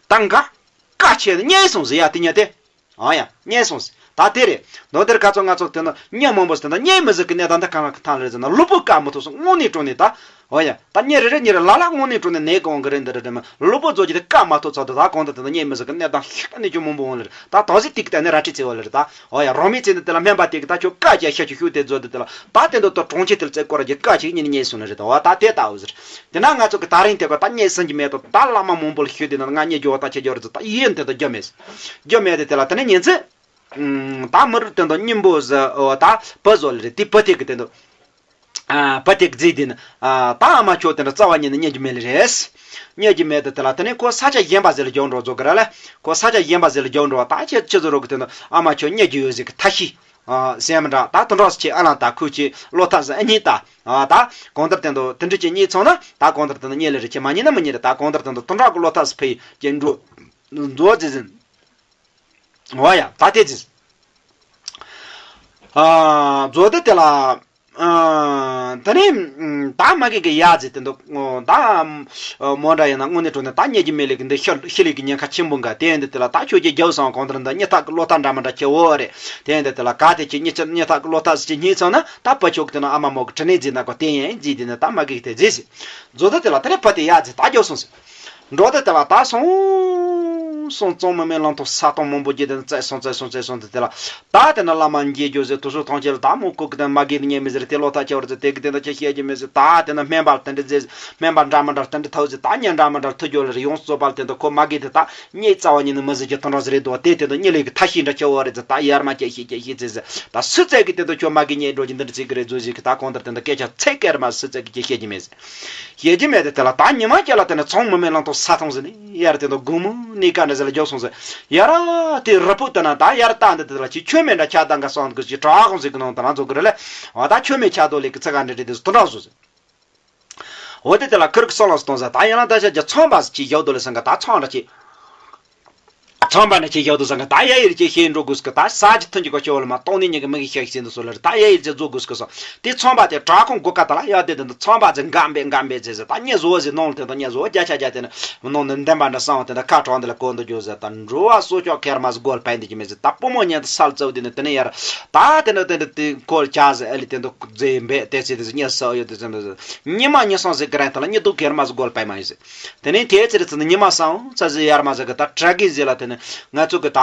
ད་འགའ་ཀ་ཆེ་ནི་རྙེད་སོང་ཟེར་ཡ་དེ་ཉ་དེ། ཨ་ཡ་རྙེད་སོང་ཟེར། ད་དེ་རེད། མདོ་དེར་ཁ་ཚོ་ང་ཚོ་དེ་ན་ཉ་མང་པོ་ཟེར་ན་རྙེད་མི་ཟེར་གི་གནས་སྟངས་འདི་གང་ལ་གི་ཐང་ལ་རེད་ཟེར་ན་ལུ་པོ་ཀ་མི་ཐུབ་སོང་དངོས་གནས་དྲང་གནས་ད། ཨོ་ཡ། ད་ཉིན་རེ་རེ་ཉིན་རེ་ལ་ལ་དངོས་གནས་དྲང་གནས་ནད་གང་གི་རེད་འདི་རེད་དྲན་མ་གློ་བུར་རྫོགས་ཀྱི་དེ་བཀག་མ་ཐུབ་ཚར་དུས་ད་གང་ལྟར་དེ་ན་གཉིད་མི་ཟ་གི་གནས་སྟངས་ཤིག་ནས་ཀྱང་མང་པོ་འོང་ལེ་རེད། ད་ད་གཟོད་དེ་གི་ད་ནི་ར་ཁྲི་ཚེ་བ་ལེ་རེད་ད། ཨོ་ཡ། རང་མི་ཚེ་འདི་དེ་ལ་སྨན་པ་དེ་གི་ད་ཁྱོད་བཀག་ཀྱང་ཤ་ཁྱོད་ཤུགས་དེ་རྫོགས་དེ་དེ་ལ་ད་དེ་འདོད་ད་གྲོང་ཁྱེར་དེ་ལ་བཙལ་སྐོར་ར་གྱི་བཀག་ཅིག་གཉིད་ནས་གཉིད་སོང་ལེ་རེད་ད། ཨོ་ད་དེ་ལྟ་བུ་ཟེར། དེ་ན་ང་ཚོ་གི་ད་རིང་དེ་ག་ད་གཉིད་སེང་གི་མེད་དོ། ད་བླ་མ་མང་པོ་ལ་ཞུས་དེ་ན་ང་གཉིད་རྒྱུ་བ་ད་ཁྱེད་རྒྱུ་རེད་ད་ཡིན་དེ་ད་རྒྱུ་མེད། རྒྱུ་མེད་དེ་དེ་ལ་དེ་ནས་ཉིན་ཚེ། ད་མི་རུ་དེ་འདོད་སྙིང་པོ་ཟེར། ཨོ་ད་བུ་བཟོ་ལེ་རེད། དེ་བུ་དེ་གི་དེ་འདོད། ཨ། བུ་དེ་རྫིག་དེ་ནི། ཨ། ད་ཨ་མ་ཁྱོད་དེ་འདྲ་རྩ་བ་ཉིད་ནས་རྙེད་རྒྱུ་མེད་ལེ་རེད། རྙེད་རྒྱུ་མེད་དེ་དེ་ལ་དེ་ནས་ཁོ་ས་ཆ་གཞན་པ་ཟེར་ལ་རྒྱུགས་འགྲོ་བཟོ་གི་ར་ལེ། ཁོ་ས་ཆ་གཞན་པ་ཟེར་ལ་རྒྱུགས་འགྲོ་བ་ད་ཁྱེད་ཁྱེད་ཚོ་རོགས་གི་དེ་ནི་ཨ་མ་ཁྱོད་རྙེད་རྒྱུ་ཡོད་ཟེར་གི་ཐ་ཤི། ཨ། སེམས་འདྲ་ད་དེ་འདྲ་ཟེར་ཁྱེད་ཨ་ལང་ད་ཁུ་ཁྱེད་བློ་ཐག་ཟེར་ཨ་ནི་ད། ཨ། ད་གང་ལྟར་དེ་འདོད་དེ་འདྲ་ཁྱེད་རྙེད་ཚང་ན་ད་གང་ལྟར་དེ་འདོད་རྙེད་ལེ་རེད། ཁྱེད་མ་རྙེད་ན་མི་རྙེད་རེད། ད་གང་ལྟར་དེ་འདོད་དེ་འདྲ་གི་བློ་ཐག་ཟེར་ཕེ་ཡི་ཁྱེད་འགྲོ་འགྲོ་ཟེར་ཟེར། འོ་ཡ། ད་དེ་ཅི། ཨ། མཛོ་དེ་དེ་ལ། ཨ། དེ་ནས་ད་མ་གི་གི་ཡ་ཟེར་དེ་འདུག་ད་མོ་འདྲ་ཡིན་ན་དངོས་གནས་དྲང་གནས་ད་རྙེད་རྒྱུ་མེད་ལེ་གི་འདི་ཤི་ཤི་ལེ་གི་ཉེན་ཁ་ཆེན་པོ་འགའ་དེ་འདི་དེ་ལ་ད་ཁྱོད་ཀྱི་རྒྱབ་སང་གང་ལྟར་འདི་རྙེད་ཐག་གི་བློ་ཐག་འདྲ་མི་འདྲ་ཁྱེར་འོ་རེད། དེ་འདི་དེ་ལ་ག་དེ་ཁྱེད་རྙེད་ཆ་རྙེད་ཐག་གི་བློ་ཐག་ཟེར་ཁྱེད་རྙེད་ཚང་ན་ད་བུ་ཆོག་གི་དེ་ན་ཨ་མ་མོ་གི་དྲིན་ལན་འཛིན་ན་གོ་དེ་ཡིན་རྫིག་དེ་ནི་ད་མ་གི་གི་དེ་རྫིག་ཟེར། མཛོ་དེ་དེ་ལ་དེ་ནས་བུ་དེ་ཡ་ཟེར་ད་རྒྱབ་སོང་ཟེར། འགྲོ་དེ་དེ་ལ་ད་སོང་སོང་གཙང་མ་མེ་ལང་ཐོག་ས་སྟོང་མང་པོ་བརྒྱུད་དེ་བཙལ་སོང་བཙལ་སོང་བཙལ་སོང་དེ་དེ་ལ་ད་དེ་ན་བླ་མ་མཇལ་རྒྱུ་ཟེར་དུས་སུ་ཐང་ཆེ་ལ་ད་མོ་ཀུ་ཀི་དེ་མ་གི་ནི་ཉེ་མི་ཟེར་དེ་ལོ་ཐག་ཆེ་བར་ཟེར་དེ་གི་དེ་ན་ཁྱེད་བཤད་རྒྱུ་མེད་ཟེར། ད་དེ་ན་སྨན་པ་དེ་འདྲ་ཟེར་སྨན་པ་འདྲ་མི་འདྲ་དེ་འདྲ་ཐོག་ཟེར་ད་ཉན་འདྲ་མི་འདྲ་ཐུག་རྒྱུ་ལ་རེ་ཡོངས་སུ་རྫོགས་པ་དེ་འདྲ་ཁོ་མ་གི་དེ་ད་རྙེད་རྩ་བ་ཉིད་ནས་མི་ཟེར་རྒྱུ་དེ་འདྲ་ཟེར་རེད་འདུག་དེ་དེ་ན་རྙེད་ལེ་གི་ཐ་ཤི་འདྲ་ཆེ་བ་རེད་ཟེར། ད་ཡར་མ་ཁྱེད་བཤད་ཁྱེད་བཤད་ཟེར་ཟེར། ད་སུ་བཙལ་གི་དེ་འདྲ་ཁྱོད་མ་གི་རྙེད་འགྲོ་རྒྱུ་འདི་འདྲ་ཟེར་གི་རེད་ཟེར་ཟེར་གི་ད་གང་ལྟར་དེ་འདྲ་སྐད་ཆ་ཚིག་སྐད་མ་སུ་བཙལ་གི་ཁྱེད་བཤད་རྒྱུ་མེད་ཟེར། ཞེ་གི་མེད་དེ་དེ་ལ་ད་ཉི་མ་སྐྱེ་ལ་དེ་ནས་ཚང་མི་མེད་ལང་ཐོག་ས་ཐོང་ཟེར་ནས་ཡར་དེ་འདུག་དགོང་མོ་གནས་ཀ་འདྲ་ཟེར་ལ་རྒྱོབ་སོང་ཟེར། ཡར་དེ་རི་ཕུག་དེ་ན་ད་ཡར་ལྟ་འདི་དེ་ལ་ཅི་ཁྱོད་མེད་འདྲ་ཆགས་དང་ག་སོང་གི་ཅི་བྲག་ཁོང་ཟེར་གི་ནང་དེ་ན་འཛུགས་གི་རེད་ལེ། འོ་ད་ཁྱོད་མེད་ཆགས་དོ་ལེ་གི་ཚ་ག་འདྲ་འདྲ་དེ་ཚོ་དེ་འདྲ་བཟོ་ཟེར། འོ་དེ་དེ་ལ་ཁིར་གི་སོང་ལ་སོང་ཟེར། ད་ཡིན་ལ་ད་ཤ་རྒྱ་ཚང་པ་ཟེར་ཅི་རྒྱོབ་དོ་ལེ་སང་ག་ད་ཚང་འདྲ་ཅི། ཚངས་པ་ནི་ཁྱེད་ཞག་ཏུ་བཟང་གི་ད་ཡ་ཡིར་ཁྱེད་ཤེས་འགྲོ་དགོས་ཀི་ད་ས་ཅི་ཐུན་གྱི་གོ་ཆེ་བ་ལ་མ་གཏོང་ནི་ཉི་གི་མི་གི་ཤག་ཤེས་འདུག་སོ་ལར་ད་ཡ་ཡིར་ཁྱེད་རྫོགས་དགོས་ཀི་སོ། དེ་ཚངས་པ་དེ་བྲག་ཁུང་སྒོ་ཀ་ད་ལ་ཡ་དེ་དེ་འདུག་ཚངས་པ་ཚེ་འགམ་པེ་འགམ་པེ་ཚེ་ཟེར་ད་ཉེ་བཟོ་བ་ཟེར་ནོང་དེ་དང་ཉེ་བཟོ་བ་བརྒྱ་ཆ་བརྒྱ་དེ་ནི་ནོང་ནི་འདན་པ་འདྲ་སང་བ་དེ་འདྲ་ཁ་གྲོང་དེ་ལ་གོ་འདུག་རྒྱུ་ཟེར་ད་འགྲོ་བ་སོ་ཅོག་ཁེར་མ་ཟེར་སྒོ་ལ་ཕན་འདུག་ཀྱི་མེད་ཟེར་ད་པུ་མོ་ཉན་དུ་ས་ལ་བཙལ་བ་དེ་ནི་དེ་ནི་ཡར་ད་དེ་འདྲ་དེ་འདྲ་དེ་ཁོ་ལ་ཆ་ཟེར་ཨ་ལི་དེ་འདུག་རྫས་འབད་དེ་ཚེ་དེ་ཟེར་ཉེ་ས་ཡོད་དེ་ཚེ་འདུག་ཟེར་ཉི་མ་ཉི་སང་ཟེར་གི་རན་ད་ལ་ཉི་དུག་ཁེར་མ་ཟེར་སྒོ་ལ་ཕན་མ་ཡོད་ཟེར། དེ་ནས་དེའི་ཚེ་རེ་ཚེ་ནི་ཉི་མ་སང་ཚ་ཟེར་ཡར་མ་ཟེར་གི་ད་དྲ་གིན་ཟེར་ལ་དེ་ནི་ང་ཚོ་གི་ད་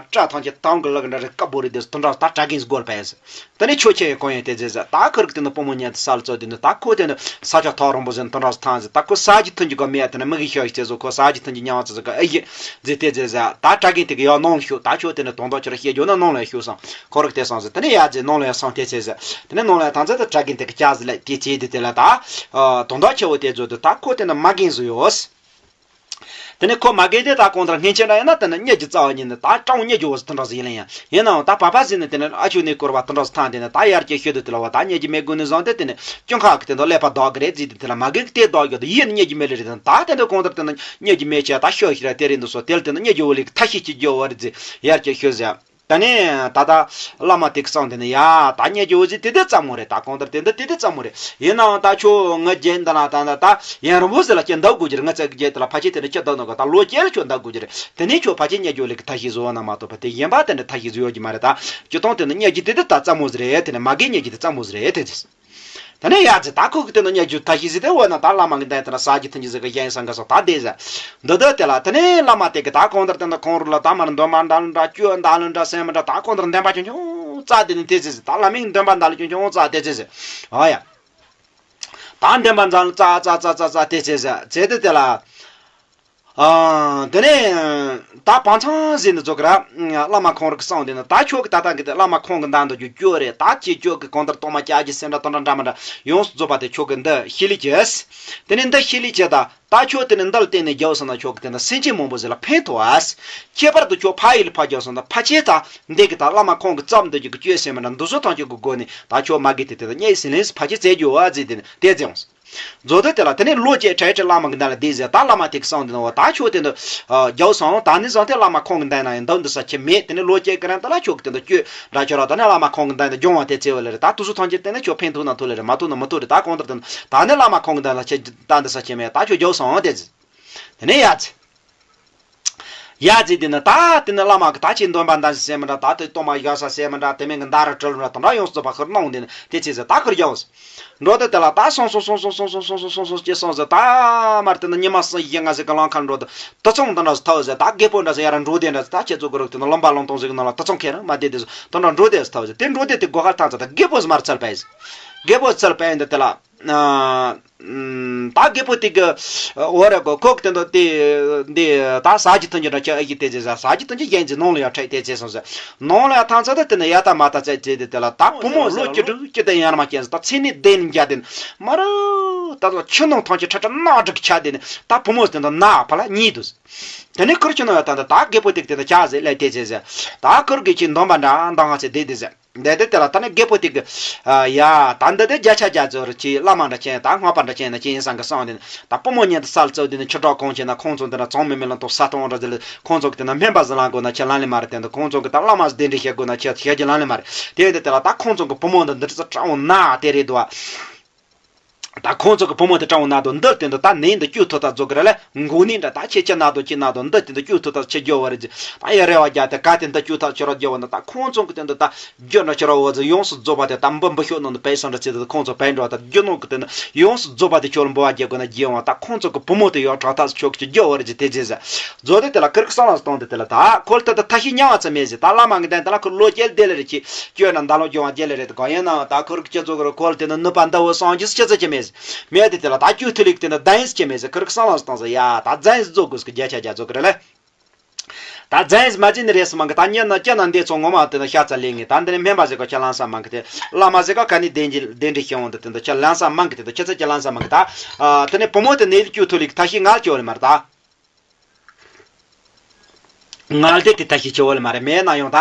སྐྲ་ཐང་ཆེ་ཐང་གི་ལག་འདྲ་རེ་དཀར་པོ་རེ་དེ་དུ་འདྲ་ད་དྲ་གིན་སྒོར་པས་ཟེར། དེ་ནས་ཆོས་ཆེ་ཡི་གོང་ཡོད་དེ་ཟེར་ཟེར་ད་ཁིར་གི་དེ་ནི་པུ་མོ་ཉལ་དུ་ས་ལ་ཚོ་དེ་ནི་ད་ཁོ་དེ་ནི་ས་ཆ་ཐག་རིང་པོ་ཟེར་དུ་འདྲ་ཐང་ཟེར་ད་ཁོ་ས་གི་ཐུན་གྱི་གོ་མེད་དེ་ནི་མི་གི་ཤོག་ཤི་ཚེ་ཟོ་ཁོ་ས་གི་ཐུན་གྱི་ཉང་བ་ཚེ་ཟོ་གི་ཨེ་ཡི་ཟེར་དེ་ཟེར་ཟེར་ད་དྲ་གིན་དེ་གི་ཡོ་ནང་ལ་ཤོག་ད་ཆོས་དེ་ནི་དོན་དག་ཆོས་ར་བཤད་རྒྱུ་ན་ནང་ལ་ཤོག་སང་ཁོ་རིག་དེ་སང་ཟེར་དེ་ནི་ཡ་ཟེར་ནང་ལ་ཡ་སང་དེ་ཚེ་ཟེར་དེ་ནི་ནང་ལ་ཡ་ཐང་ཚེ་ད་དྲ་གིན་དེ་གི་ཅག་ཟེར་ལ་དེ་ཚེ་དེ་དེ་ལ་ད་དོན་དག་ཆེ་བོ་དེ་ཟོ་དེ་ད་ཁོ་དེ་ནི་མ་གིན་ཟོ་ཡོད། དེ་ནས་ཁོ་མ་རྒན་དེ་ད་གང་ལྟར་སྔན་ཆད་འདྲ་ཡིན་ན་དེ་ནི་གཉིད་ཀྱི་རྩ་བ་ཉིད་ནི་ད་སྤྲང་བོ་གཉིད་ཀྱི་འོག་སུ་དེ་འདྲ་ཟིག་ཡིན་ལ་ཡང་ཡིན་ནའང་ད་བ་ཕ་ཟིག་ནི་དེ་ནི་ཨ་ཆུ་ནས་བསྐོར་བ་དེ་འདྲ་ཟིག་ཐང་དེ་ནི་ད་ཡར་གྱི་ཤོད་དུ་དེ་ལ་བ་ད་གཉིད་ཀྱི་མེད་དགོས་ནི་བཟང་དེ་དེ་ནི་སྐྱོན་ཁ་གི་དེ་འདྲ་ཀླད་པ་བདག་གི་རེད་ཟིག་དེ་དེ་ལ་མ་རྒན་གི་དེ་བདག་གི་དེ་ཡིན་ནི་གཉིད་ཀྱི་མེད་ལེ་རེད་དེ་ད་དེ་འདྲ་གང་ལྟར་དེ་ནི་གཉིད་ཀྱི་མེད་ཆེ་ད་ཤོད་ཤི་ར་དེ་རེད་འདུག་སོ་དེ་ལ་དེ་ནི་གཉིད་ཀྱི་འོག་ལས་ཀྱི་ཐ་ཤི་ཅི་རྒྱུ་བ་རེད་ཟིག་ཡར་གྱི་ཤོད་ཟིག་ད་ནི་ད་ལྟ་བླ་མ་དེ་གི་གསུང་དེ་ནི་ཡ་ད་ཉེ་རྒྱུ་འོ་ཟིག་དེ་དེ་ཙམ་མོ་རེད། ད་གང་ལྟར་དེ་འདི་དེ་དེ་ཙམ་མོ་རེད། ཡིན་ནའང་ད་ཁྱོད་ངའི་རྒྱན་འདི་ན་ད་ད་ད་ཡང་རིང་པོ་ཟིག་ལ་ཁྱེད་འདུག་དགོས་ཀྱི་རེད། ངའི་རྩ་གི་རྒྱན་དེ་ལ་ཕལ་ཆེར་དེ་ནི་ཁྱེད་འདུག་ནོ་ག་ད་ལོ་བཅད་ལ་ཁྱོད་འདུག་དགོས་ཀྱི་རེད། དེ་ནས་ཁྱོད་ཕལ་ཆེར་ཉེ་རྒྱུ་ལས་ཀྱི་ཐ་ཤི་བཟོ་བ་ན་མ་གཏོགས་པ་དེ་གཞན་པ་དེ་འདྲ་ཐ་ཤི་བཟོ་ཡོད་ཀྱི་མ་རེད། ད་སྤྱིར་བཏང་དེ་ནི་ཉེ་རྒྱུ་དེ་དེ་ད་ཙམ་མོ་ཟིག་རེད། དེ་ནི་མ་རྒན་ཉེ་རྒྱུ་དེ་ཙམ་མོ་ཟིག་རེད་དེ་ཟེར། ད་ནི་ཡ་ཟེར་ད་ཁོ་གི་དེ་ནི་ཉེ་རྒྱུ་ཐ་ཤི་ཟིག་དེ་འོ་ན་ད་བླ་མ་གི་འདན་དེ་ན་ས་གི་ཐུན་གྱི་ཟིག་གི་གཞན་སང་ག་སོགས་ད་བསྡད་ཟེར། འདི་འདི་དེ་ལ་དེ་ནས་བླ་མ་དེ་གི་ད་གང་ལྟར་དེ་ན་ཁོང་རུ་ལ་ད་མར་འདོན་མ་འདྲ་ལ་འདྲ་སྐྱོ་འདྲ་ལ་འདྲ་སེམས་མ་འདྲ་ད་གང་ལྟར་འདོན་པ་ཆུང་ཆུང་རྩ་དེ་ནི་དེ་ཟེར་ཟེར། ད་བླ་མའི་འདོན་པ་འདྲ་ལ་ཆུང་ཆུང་རྩ་དེ་ཟེར་ཟེར། ཨ་ཡ། ད་འདོན་པ་འདྲ་ལ་རྩ་རྩ་རྩ་རྩ་དེ་ཟེར་ཟེར་ཟེར་དེ་དེ་ལ། ཨ། དེ་ནས་ད། ད་བང་ཚང་ཟེར་ནི་ཚོ་གི་ར། བླ་མ་ཁོང་རིག་གསང་དེ་ནི་ད་ཁྱོད་ཀྱི་ད་ལྟ་གི་དེ་བླ་མ་ཁོང་གི་མདའ་འདི་རྒྱུ་སྐྱོ་རེད། ད་ཅི་ཁྱོད་ཀྱི་གང་ལྟར་གཏོར་མ་བཅའ་རྒྱུ་སེམས་འདྲ་དོན་འདྲ་འདྲ་མ་འདྲ་ཡོངས་སུ་རྫོགས་པ་དེ་ཁྱོད་ཀྱི་འདི་ཤི་ལི་ཅེས། དེ་ནི་འདི་ཤི་ལི་ཅེས་ད། ད་ཁྱོད་དེ་ནི་འདི་ལ་བརྟེན་ནས་རྒྱབ་སོང་ན་ཁྱོད་ཀྱི་དེ་ནི་སེམས་ཅན་མང་པོ་ཟིག་ལ་ཕན་ཐོགས་ཨ། ཁྱད་པར་དུ་ཁྱོད་ཕ་ཡུལ་ལ་ཕར་རྒྱབ་སོང་ན་ཕ་ཆེ་ད་འདི་གི་ད་བླ་མ་ཁོང་གི་རྩོམ་འདི་རྒྱུ་གི་སྐྱོ་སེམས་མ་འདྲ་འདི་ཚོ་ཐམས་ཅད་ཀྱི་སྒོ་ནས་ད་ཁྱོད་མ་གི་དེ་དེ་ད་སྙེག་སེམས་ལེན་ཕ་ཆེ་བཙལ་རྒྱུ་ཨ་ཟེར་དེ་ནི་དེ་བཙལ་འོང་། མཛོད་དེ་དེ་ལ་དེ་ནས་ལོ་བཅས་འཕྲལ་འཕྲལ་བླ་མ་གི་མདའ་ལ་བསྡད་ཟེར། ད་བླ་མ་དེ་གི་གསང་དེ་ན་འོ་ད་ཁྱོད་དེ་འདི་རྒྱབ་སོང་། ད་ནི་བཟང་ཐེ་བླ་མ་ཁོང་གི་མདའ་ན་ཡང་འདི་འདི་ས་ཁྱེད་མེད། དེ་ནས་ལོ་བཅས་ཀྱི་རིང་ད་ལ་ཁྱོད་ཀྱི་དེ་འདི་སྐྱོ་འདྲ་ཁྱོད་ར་ད་ནི་བླ་མ་ཁོང་གི་མདའ་ན་སྦྱོང་བ་དེ་ཚེ་བ་ལེ་རེད། ད་དུས་སུ་ཐམས་ཅད་དེ་ནི་ཁྱོད་ཕན་ཐོགས་ན་ཐོགས་ལེ་རེད། མ་ཐོགས་ན་མི་ཐོགས་རེད། ད་གང་ལྟར་དེ་ད་ནི་བླ་མ་ཁོང་གི་མདའ་ན་ཁྱེད་ད་འདི་ས་ཁྱེད་མེད། ད་ཁྱོད་རྒྱབ་སོང་དེ་ཟེར། དེ་ནས་ཡ་ཚེ། ཡ་ཙི་དེ་ནི་ད་དེ་ནི་བླ་མ་གི་ད་ཅི་འདོན་པ་འདའ་ཟེར་མི་འདྲ། ད་དེ་གཏོར་མ་བཞག་ས་ཟེར་མི་འདྲ། དེ་མིན་གི་མདའ་རུ་གྲུལ་རུ་དང་འདྲ་ཡོངས་སུ་རྫོགས་པ་ཁུར་གནང་དེ་ནི་དེ་ཅི་ཟེར་ད་ཁུར་རྒྱབ་ཟེར། འགྲོ་དེ་དེ་ལ་ད་སོང་སོང་སོང་སོང་སོང་སོང་སོང་སོང་སོང་སོང་ཅི་སོང་ཟེར། ད་མར་དེ་ནི་ཉི་མ་སུ་ཡི་ང་ཟེར་གི་ལང་ཁར་འགྲོ་དེ་དུ་ཚོང་དང་འདྲ་ཟེར་ཐོག་ཟེར། ད་རྒད་པོ་འདྲ་ཟེར་ཡར་འགྲོ་དེ་འདྲ་ཟེར། ད་ཁྱེད་ཚོ་གི་རུག་དེ་ནི་ལུང་པ་ལུང་སྟོང་ཟེར་གི་ནང་ལ་དུ་ཚོང་ཁེ་རང་མ་བསྡད་དེ་ཟེར། དུ་འདྲ་འགྲོ་དེ་ཟེར་ཐོག་ཟེར། དེ་འགྲོ་དེ་དེ་སྒོ་ཁར་ཐང་ཚ་ད་རྒད་པོ་ཟེར་མར་ཚར་པ་ཡིན་ཟེར། རྒད་པོ་ཚུར་ཕན་འདི་དེ་ལ། ད་རྒད་པོ་དེ་གི་འོ་ར་གོ་ཁོག་དེ་འདི་དེ་འདི་ད་ཟ་རྒྱུ་འཐུང་རྒྱུ་འདྲ་ཁྱེད་ཨ་ཡི་དེ་ཟེར། ཟ་རྒྱུ་འཐུང་རྒྱུ་གཞན་ཟེར་ནང་ལ་ཡར་ཁྲིད་དེ་ཟེར་སོང་ཟེར། ནང་ལ་ཡར་ཐང་ཚད་དེ་ནི་ཡ་ད་མ་ད་ཚད་ཚེ་དེ་དེ་ལ་ད་བུ་མོ་ལོ་བཅུ་དྲུག་བཅུ་དང་ཡར་མ་སྐྱེས་ཟེར། ད་ཚེ་ནི་བདེན་རྒྱ་དེ་ནི་མ་རུ་ད་ད་ཆུ་ནང་ཐང་ཆུ་ཁྲ་ཁྲ་ནག་དྲུག་ཆ་དེ་ནི་ད་བུ་མོ་དེ་འདི་ན་ཕ་ལ་གཉིད་དུ་ཟེར། དེ་ནི་ཁུར་ཆུ་ནང་ཡ་ད་འདི་ད་རྒད་པོ་དེ་གི་དེ་འདི་ཆ་ཟེར་ལས་དེ་ཟེར་ཟེར། ད་ཁུར་གི་ཆི་འདོན་པ་འདྲ་འདང་ང་ཚེ་དེ་དེ་ཟེར། འདི་དེ་དེ་ལ་ད་ནི་རྒད་པོ་དེ་གི། ཡ། ད་འདི་དེ་བརྒྱ་ཆ་བརྒྱ་ཚོར་གྱི་བླ་མ་འདྲ་ཅན་དང་སྔགས་པ་འདྲ་ཅན་ན་ཅི་ཡིན་སང་གི་སང་དེ་ནི་ད་བུ་མོ་ཉན་དུ་སལ་ཚོ་དེ་ནི་ཆུ་གྲོགས་གོང་ཆེ་ན་ཁོང་ཚོ་འདི་ན་ཚང་མི་མི་ལ་ཐོག་ས་སྟོང་འདྲ་ཟེར་ལ་ཁོང་ཚོ་གི་དེ་ན་སྨན་པ་ཟི་ལང་དགོས་ན་ཁྱེད་ལང་ལེ་མ་རེད། དེ་འདི་ཁོང་ཚོ་གི་ད་བླ་མ་ཟི་དེ་འདྲ་བཤད་དགོས་ན་ཁྱེད་བཤད་རྒྱུ་ལང་ལེ་མ་རེད། དེ་འདི་དེ་ལ་ད་ཁོང་ཚོ་གི་བུ་མོ་འདི་འདི་ཚོ་དྲང་བོ་ན་དེ་རེད་དོ། ད་ཁོང་ཚོ་གི་བུ་མོ་དེ་དྲང་བོ་ན་དོ་འདི་དེ་འདི་ད་ནས་འདི་བཅུ་ཐུབ་ད་རྫོགས་གི་ར་ལ་མགོ་ནས་འདྲ་ད་ཁྱེད་ཅི་ན་དོ་ཅི་ན་དོ་འདི་དེ་འདི་བཅུ་ཐུབ་ད་ཁྱེད་རྒྱོ་བ་རེད། ད་ཡ་རེ་བ་རྒྱ་དེ་ག་དེ་འདི་བཅུ་ཐུབ་ཁྱེད་ར་རྒྱོ་བ་ན་ད་ཁོང་ཚོ་གི་དེ་འདི་ད་རྒྱུ་འདྲ་ཁྱོད་ར་འོ་ཟེར་ཡོངས་སུ་རྫོགས་པ་དེ་ད་འབུ་འབུ་ཤོག་ནང་དུ་བས་སོང་འདྲ་ཚེ་དེ་ཁོང་ཚོ་བས་འགྲོ་ད་རྒྱུ་ནང་གི་དེ་ནི་ཡོངས་སུ་རྫོགས་པ་དེ་ཁྱོད་ལ་འབུལ་བ་རྒྱག་དགོས་ན་རྒྱུ་ཡོང་བ། ད་ཁོང་ཚོ་གི་བུ་མོ་དེ་ཡོག་དྲག་ཐག་ཆོད་ཀྱི་རྒྱུ་བ་རེད་ཀྱི་དེ་རྗེས་ཟེར། རྫོགས་དེ་དེ་ལ་ཁིར་གི་སང་ལ་སྟོང་དེ་དེ་ལ་ད་ཁོལ་ད་ད་ཐ་ཤི་ཉང་བ་ཚ་མེད་ཟེར། ད་བླ་མ་གི་དན་དེ་ལ་ཁོ་ལོ་སྐྱེལ་དེ་ལ་རེ་ཁྱི་སྐྱོད་ན་འདམ་ལོ་སྐྱོང་བ་རྒྱལ་ལ་རེད། དེ་གང་ཡིན་ན་ད་ཁིར་གི་སྤྱི་ཚོགས་གི་ཁོལ་དེ་ན་ནུས་པ་འདའ་བོ་སང་རྒྱུ་སྤྱི་ཚོགས་ཀྱི་མེད་ཟེར། མེད་དེ་དེ་ལ་ད་ཅུ་ཐུ་ལིག་དེ་ན་དན་ཟེར་ཀྱི་མེད་ཟེར། ཁིར་གི་སང་ལ་སྟོང་ཟེར། ཡ་ད་དན་ཟེར་རྫོགས་དགོས་ཀྱི་རྒྱ་ཆ་རྒྱ་རྫོགས་ཀྱི་རེད་ལ། ད་རྫས་མ་བྱིན་ནི་རེད་སུ་མང་གི། ད་ཉེ་ན་སྐྱེ་ན་འདས་ཚོ་ངོ་མ་དེ་ན་ཤ་ཚ་ལེན་ངེས། ད་འདི་ནི་སྨན་པ་ཟེར་ག་ཁྱེད་ལང་ས་མང་གི། དེ་བླ་མ་ཟེར་ག་ག་ནི་བདེན་གྱི་བདེན་འདྲི་ཤེས་འོང་དུ་དེ་འདུག་ཁྱེད་ལང་ས་མང་གི། དེ་འདུག་ཁྱེད་ཚོ་ཁྱེད་ལང་ས་མང་གི། ད་ཨ་དེ་ནི་བུ་མོ་དེ་ནི་ལ་ཅུ་ཐུ་ལིག་ཐ་ཤི་ངལ་ཅོ་ལེ་མར་ད། ངལ་དེ་དེ་ཐ་ཤི་ཆེ་བོ་ལེ་མ་རེད། མེད་ན་ཡོང་ད་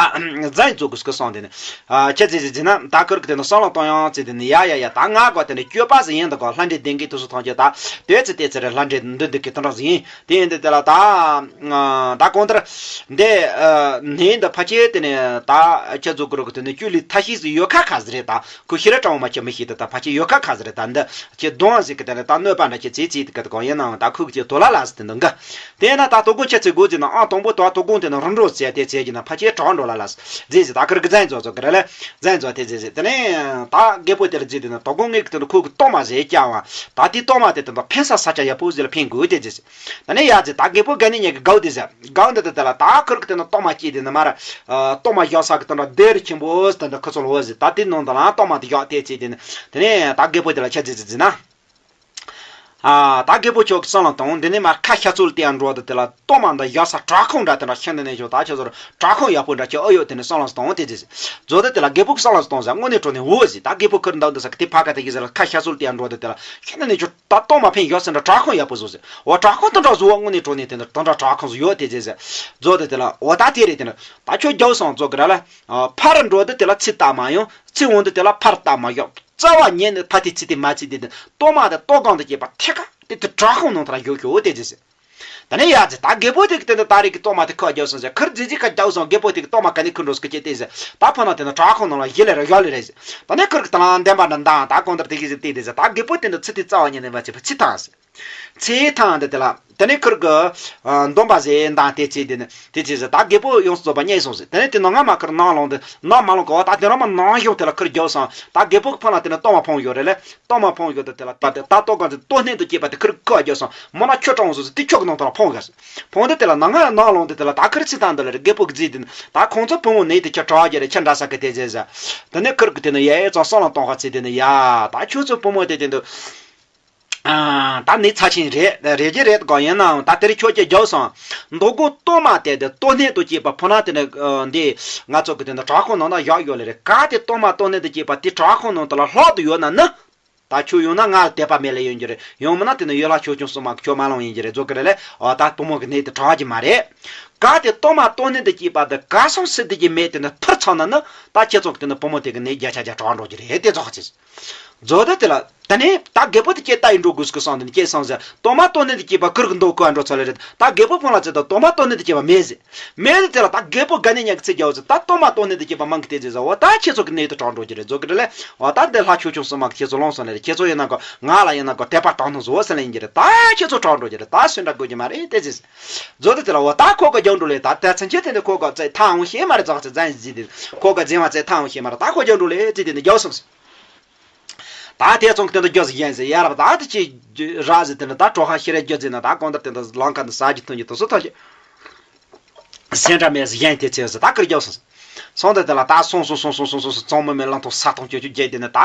རྫས་འཛུགས་གི་སྐུ་སོང་དེ་ནི། ཨ་ཁྱེད་ཚེ་ཟེར་ཟེར་ན་ད་ཁུར་གི་དེ་ནི་སང་ལ་གཏོང་ཡང་ཚེ་དེ་ནི་ཡ་ཡ་ཡ་ད་ང་གོ་དེ་ནི་སྐྱོད་པ་ཟེར་ཡིན་ད་གོ་ལྷ་འདྲེ་ལྡན་གི་དུས་སུ་མཐོང་ཆེ་ད་དེ་ཚེ་དེ་ཚེ་རེད། ལྷ་འདྲེ་འདི་འདི་གི་དོན་དག་ཟིན་ཡིན། དེ་ཡིན་དུས་དེ་ལ་ད། ད་གང་ལྟར། འདི། ནས་འདི་ཕ་ཆེ་དེ་ནས་ད་ཁྱེད་ཚོ་གུ་རུ་གི་དེ་ནས་ཅུ་ལི་ཐ་ཤི་ཟིག་ཡོད་ཁ་ཁ་ཟིག་རེད། ད་ཁོ་ཤི་ར་གྲང་བོ་མ་ཁྱེད་མི་ཤེས་ད། ད་ཕ་ཆེ་ཡོད་ཁ་ཁ་ཟིག་རེད། ད་འདི་ཁྱེད་གདོང་ཟིག་གི་དེ་ནས་ད་གནོད་པ་འདྲ་ཁྱེད་ཚེ་ཚེ་དེ་ག་དེ་གང་ཡིན་ནའང་ད་ཁུག་ཅེས་དོ་ལ་ལ་ཟིག་དེ་འདི་འགའ། དེ་ན་ད་དོ་དགོང་ཁྱེད་ཚེ་དགོ་ཟིག་ན་ཨང་དང་པོ་ད་དོ་དགོང་དེ་ནས་རིམ་གྲོ་ཟེར་དེ་ཟེར་གྱི་ན་ཕ་ཆེ་གྲང་འགྲོ་ལ་ལ་ཟིག་ཟེར་ཟིག་ད་ཁུར་གི་རྫས་འཛོ་ཚོ་གི་རེད་ལ། རྫས་འཛོ་དེ་ཟེར་ཟིག་དེ་ནས་ད་རྒད་པོ་དེ་ལ་ཟིག་དེ་ནས་དོ་དགོང་ངེད་གི་དེ་ནས་ཁུག་གི་གཏོར་མ་ཟེར་ཀྱང་བ་ད་དེ་གཏོར་མ་དེ་དེ་ད་ཕན་ས་ས་ཆ་ཡག་པོ་ཟིག་ལ་ཕན་དགོས་དེ་ཟེར་ཟིག་ད་ནི་ཡ་ཟེར་ད་རྒད་པོ་དགའ་ནི་ཉེ་གི་གའུ་དེ་ཟེར། གའུ་འདི་དེ་དེ་ལ་ད་ཁུར་གི་དེ་ན་གཏོར་མ་སྐྱེས་དེ་ནི་མར། གཏོར་མ་བཞག་ས་གི་དེ་འདྲ་སྡེར་ཆེན་པོ་དེ་འདྲ་ཁུ་ཚོར་འོ་ཟེར། ད་དེ་ནང་དུ་ལ་གཏོར་མ་དེ་བཞག་དེ་ཚེ་དེ་ནི་དེ་ནས་ད་རྒད་པོ་དེ་ལ་ཁྱེད་ཟེར་ཟེར་ཟེར་ན། ད་རྒད་པོ་ཁྱོད་ཀྱི་སང་ལ་དང་འདི་ནས་མར་ཁ་ཤ་ཚུལ་དེ་ཡང་འགྲོ་དེ་དེ་ལ་གཏོར་མ་འདི་བཞག་ས་བྲག་ཁུང་འདྲ་དེ་འདྲ་ཤིང་འདི་ནས་ཁྱོད་ད་ཁྱོད་ཚོར་བྲག་ཁུང་ཡག་པོ་འདྲ་ཁྱོད་ཨེ་ཡོད་དེ་ནས་སང་ལ་དང་དེ་ཟེར་ཟེར། རྫོགས་དེ་དེ་ལ་རྒད་པོ་གི་སང་ལ་དང་ཟེར་དངོས་གནས་དྲང་ནས་འོ་ཟེར། ད་རྒད་པོ་ཁུར་འདུག་འདི་ས་གི་དེ་ཕ་ག་དེ་གི་ཟེར་ལ་ཁ་ཤ་ཚུལ་དེ་ཡང་འགྲོ་དེ་དེ་ལ་ཤིང་འདི་ནས་ཁྱོད། ད་གཏོར་མ་ཕན་ཡོད་ཟེར་འདྲ་བྲག་ཁུང་ཡག་པོ་བཟོ་ཟེར། འོ་བྲག་ཁུང་དེ་འདྲ་བཟོ་བ་དངོས་གནས་དྲང་གནས་དེ་འདྲ་དེ་འདྲ་བྲག་ཁུང་བཟོ་ཡོད་དེ་ཟེར་ཟེར། རྫོགས་དེ་དེ་ལ་འོ་ད་དེ་རེད་དེ་འདྲ་ད་ཁྱོད་རྒྱབ་སོང་རྫོགས་གི་ར་ལ། ཕར་འགྲོ་དུས་དེ་ལ་ཚིག་བཏགས་མ་ཡོང་། ཚིག་འོང་དུས་དེ་ལ་ཕར་བཏགས་མ་ཡོང་། རྩ་བ་ཉིད་ནས་ཕ་དེ་ཚིག་དེ་མ་ཚིག་དེ་དེ་གཏོར་མ་དེ་གཏོར་སྒང་དུ་སྐྱེས་པ་ཐད་ཀ་དེ་དེ་བྲག་ཁུང་ནང་དུ་ལ་འགྱོ་འགྱོ་འོ་དེ་ཟེར་ཟེར། ད་ནི་ཡ་ཟེར་ད་རྒད་པོ་དེ་གི་དེ་འདྲ་ད་རེས་ཀྱི་གཏོར་མ་དེ་ཁུར་རྒྱབ་སོང་ཟེར། ཁུར་རྫི་རྫི་ཁ་རྒྱབ་སོང་རྒད་པོ་དེ་གི་གཏོར་མ་ག་ནས་ཁུར་འགྲོ་སྐུ་སྐྱེ་དེ་ཟེར། ད་ཕ་ན་དེ་ན་བྲག་ཁུང་ནང་ལ་ཡི་ལེ་ར་ཡོ་ལེ་རེད་ཟེར། ད་ནི་ཁུར་གི་ད་ལ་འདན་པ་འདྲ་འདང་ད་གང་ལྟར་དེ་གི་ཟེར་དེ་དེ་ཟེར། ད་རྒད་པོ་དེ་འདྲ་ཚི་དེ་རྩ་བ་ཉིད་ནས་མ་བྱེད་པ་ཚི་ཐང་ཟེར། ཚི་ཐང་དེ་དེ་ལ་ད་ནི་ཁུར་གི་འདོན་པ་ཟེར་འདང་དེ་ཚི་དེ་ནི་དེ་ཚི་ཟེར། ད་རྒད་པོ་ཡོངས་སུ་རྫོགས་པ་མཉེས་སོང་ཟེར། ད་ནི་དེ་ནང་ང་མ་ཁུར་ནང་ལོང་དེ་ནང་མ་ལོང་གོ་བ་ད་དེ་རང་མ་ནང་ཞོག་དེ་ལ་ཁུར་རྒྱབ་སོང་། ད་རྒད་པོ་གི་ཕ་ལ་དེ་ནི་གཏོར་མ་ཕོང་ཡོད་རེད་ལེ། གཏོར་མ་ཕོང་ཡོད་དེ་དེ་ལ་ད་དེ་ད་གཏོར་གང་ཚེ་གཏོར་སྣེ་དུ་སྐྱེས་པ་དེ་ཁུར་ཁུ་བ་རྒྱབ་སོང་། མོ་ན་ཁྱོད་གྲོངས་སོང་ཟེར། དེ་ཁྱོད་ཀྱི་ནང་དུ་ལ་ཕོང་ག་ཟེར། ཕོང་དེ་དེ་ལ་ནང་ང་ནང་ལོང་དེ་དེ་ལ་ད་ཁུར་ཚི་ཐང་དེ་ལ་རེད། རྒད་པོ་གི་རྫི་དེ་ནི་ད་ཁོང་ཚོ་བུ་མོ་ནི་དེ་ཁྱོད་གྲོགས་རྒྱ་རེད། ཁྱོད་འདྲ་ས་གི་དེ་ཟེར་ཟེར། དེ་ནི་ཁུར་གི་དེ་ནི་ཡ་ཡ་ཙང་སང་ལ་གཏོང་ཁ་ཚི་དེ་ནི་ཡ་ད་ཁྱོད་ཚོ་བུ་མོ་དེ་དེ་འདུག་ཨ། ད་ནི་ཚ་ཆེན་རེད་རེད་ཀྱི་རེད་གོ། ཡིན་ནའང་ད་དེར་ཁྱོད་ཀྱིས་རྒྱབ་སོང་། མདོ་སྒོ་སྟོད་མ་དེ་དེ་སྟོད་སྣེ་དུ་སྐྱེས་པ་ཕོ་ན་དེ་ནི་འདི་ང་ཚོ་གི་དེ་ནི་བྲག་ཁུང་ནང་ན་བཞག་ཡོད་ལེ་རེད། གལ་ཏེ་སྟོད་མ་སྟོད་སྣེ་དུ་སྐྱེས་པ་དེ་བྲག་ཁུང་ནང་དུ་ལ་ལྷག་ཏུ་ཡོད་ན་ནི། ད་ཁྱོད་ཡོང་ན་ང་ལ་དད་པ་མེད་ལེ་ཡོང་རྒྱུ་རེད། ཡོང་མིན་ན་དེ་ནི་ཡུལ་ལྷ་ཆོས་སྐྱོང་སྲུང་མ་གི་ཁྱོད་མ་ལོང་ཡིན་རྒྱུ་རེད་བཟོ་གི་རེད་ལེ། འོ་ད་བུ་མོ་གི་གནས་དེ་དྲག་གི་མ་རེད། གལ་ཏེ་སྟོད་མ་སྟོད་སྣེ་དུ་སྐྱེས་པ་དེ་གར་སོང་སྲིད་དེ་གི་མེད་དེ་ནི་ཐུར་ཚང་ན་ནི་ད་ཁྱེད་ཚོ་གི་དེ་ནི་བུ་མོ་དེ་གི་གནས་བརྒྱ་ཆ་བརྒྱ་དྲག་འགྲོ་རྒྱུ་རེད་དེ་ཚོ་ཁ་ཚིག་རྫོགས་དུས་དེ་ལ། དེ་ནས་ད་རྒད་པོ་དེ་སྐྱེས་ལྟ་ཡི་འགྲོ་དགོས་ཀི་བསམ་དེ་ནས་སྐྱེས་སོང་ཟེར། སྟོད་མ་སྟོད་སྣེ་དུ་སྐྱེས་པ་ཁུར་གི་མདོ་ཁུ་ཨ་འགྲོ་ཚོ་ལེ་རེད། ད་རྒད་པོ་ཕོ་ལ་ཚེ་ད་སྟོད་མ་སྟོད་སྣེ་དུ་སྐྱེས་པ་མེད་ཟེར། མེད་དེ་དེ་ལ་ད་རྒད་པོ་དགའ་ནས་ཉག་གི་ཚེ་རྒྱ་བོ་ཚེ་ད་སྟོད་མ་སྟོད་སྣེ་དུ་སྐྱེས་པ་མང་གི་དེ་ཟེར་ཟེར། འོ་ད་ཁྱེད་ཚོ་གི་གནས་དུ་དྲག་འགྲོ་གི་རེད་བཟོ་གི་རེད་ལེ། འོ་ད་འདི་ལྷ་ཆོས་སྐྱོང་སྲུང་མ་གི་ཁྱེད་ཚོ་ལོངས་སོང་ནས་ཁྱེད་ཚོ་ཡིན་ན་གོ་ང་ལ་ཡིན་ན་གོ་དད་པ་དྲག་ནོ་བཟོ་ཟེར་ལེ་ཡིན་གི་རེད། ད་ཁྱེད་ཚོ་དྲག་འགྲོ་གི་རེད། ད་སུན་འདྲ་དགོས་ཀྱི་མ་རེད་དེ་ཟེར། བཟོ་དེ་དེ་ལ་འོ་ད་ཁོ་གི་རྒྱབ་འགྲོ་ལེ། ད་ད་ཚན་ཆེ་དེ་འདི་ཁོ་གི་ཚེ་ཐང་ཤེས་མ་རེད་ཙག་ཚེ་ཛན་ཟི་དེ་ཁོ་གི་འཛིན་བ་ཚེ་ཐང་ཤེས་མ་རེད། ད་ཁོ་རྒྱབ་འགྲོ་ལེ་ཚེ་དེ་འདི་རྒྱབ་སོང་ཟེར། ད་དེ་ཚོང་གི་དེ་འདྲ་རྒྱུ་ཟིག་ཡིན་ཟེར། ཡ་རབས་ད་དེ་ཅི་ར་ཟེར། དེ་འདྲ་ད་གྲོགས་ཁ་ཤི་རེ་རྒྱུ་ཟེར་ན་ད་གང་ལྟར་དེ་འདྲ་ལང་ཁ་འདི་ཟ་རྒྱུ་འཐུང་རྒྱུ་དུ་སུ་ཐོག་ཅི་སེ་འདྲ་མེད་ཟེར་ཡིན། དེ་ཚེ་ཟེར་ད་ཁིར་རྒྱབ་སོང་ཟེར། སོང་དེ་དེ་ལ་ད་སོང་སོང་སོང་སོང་སོང་སོང་ཙོང་མི་མེད་ལང་ཐོག་ས་ཐོང་ཅོ་ཅོ་རྒྱས། དེ་ནི་ད་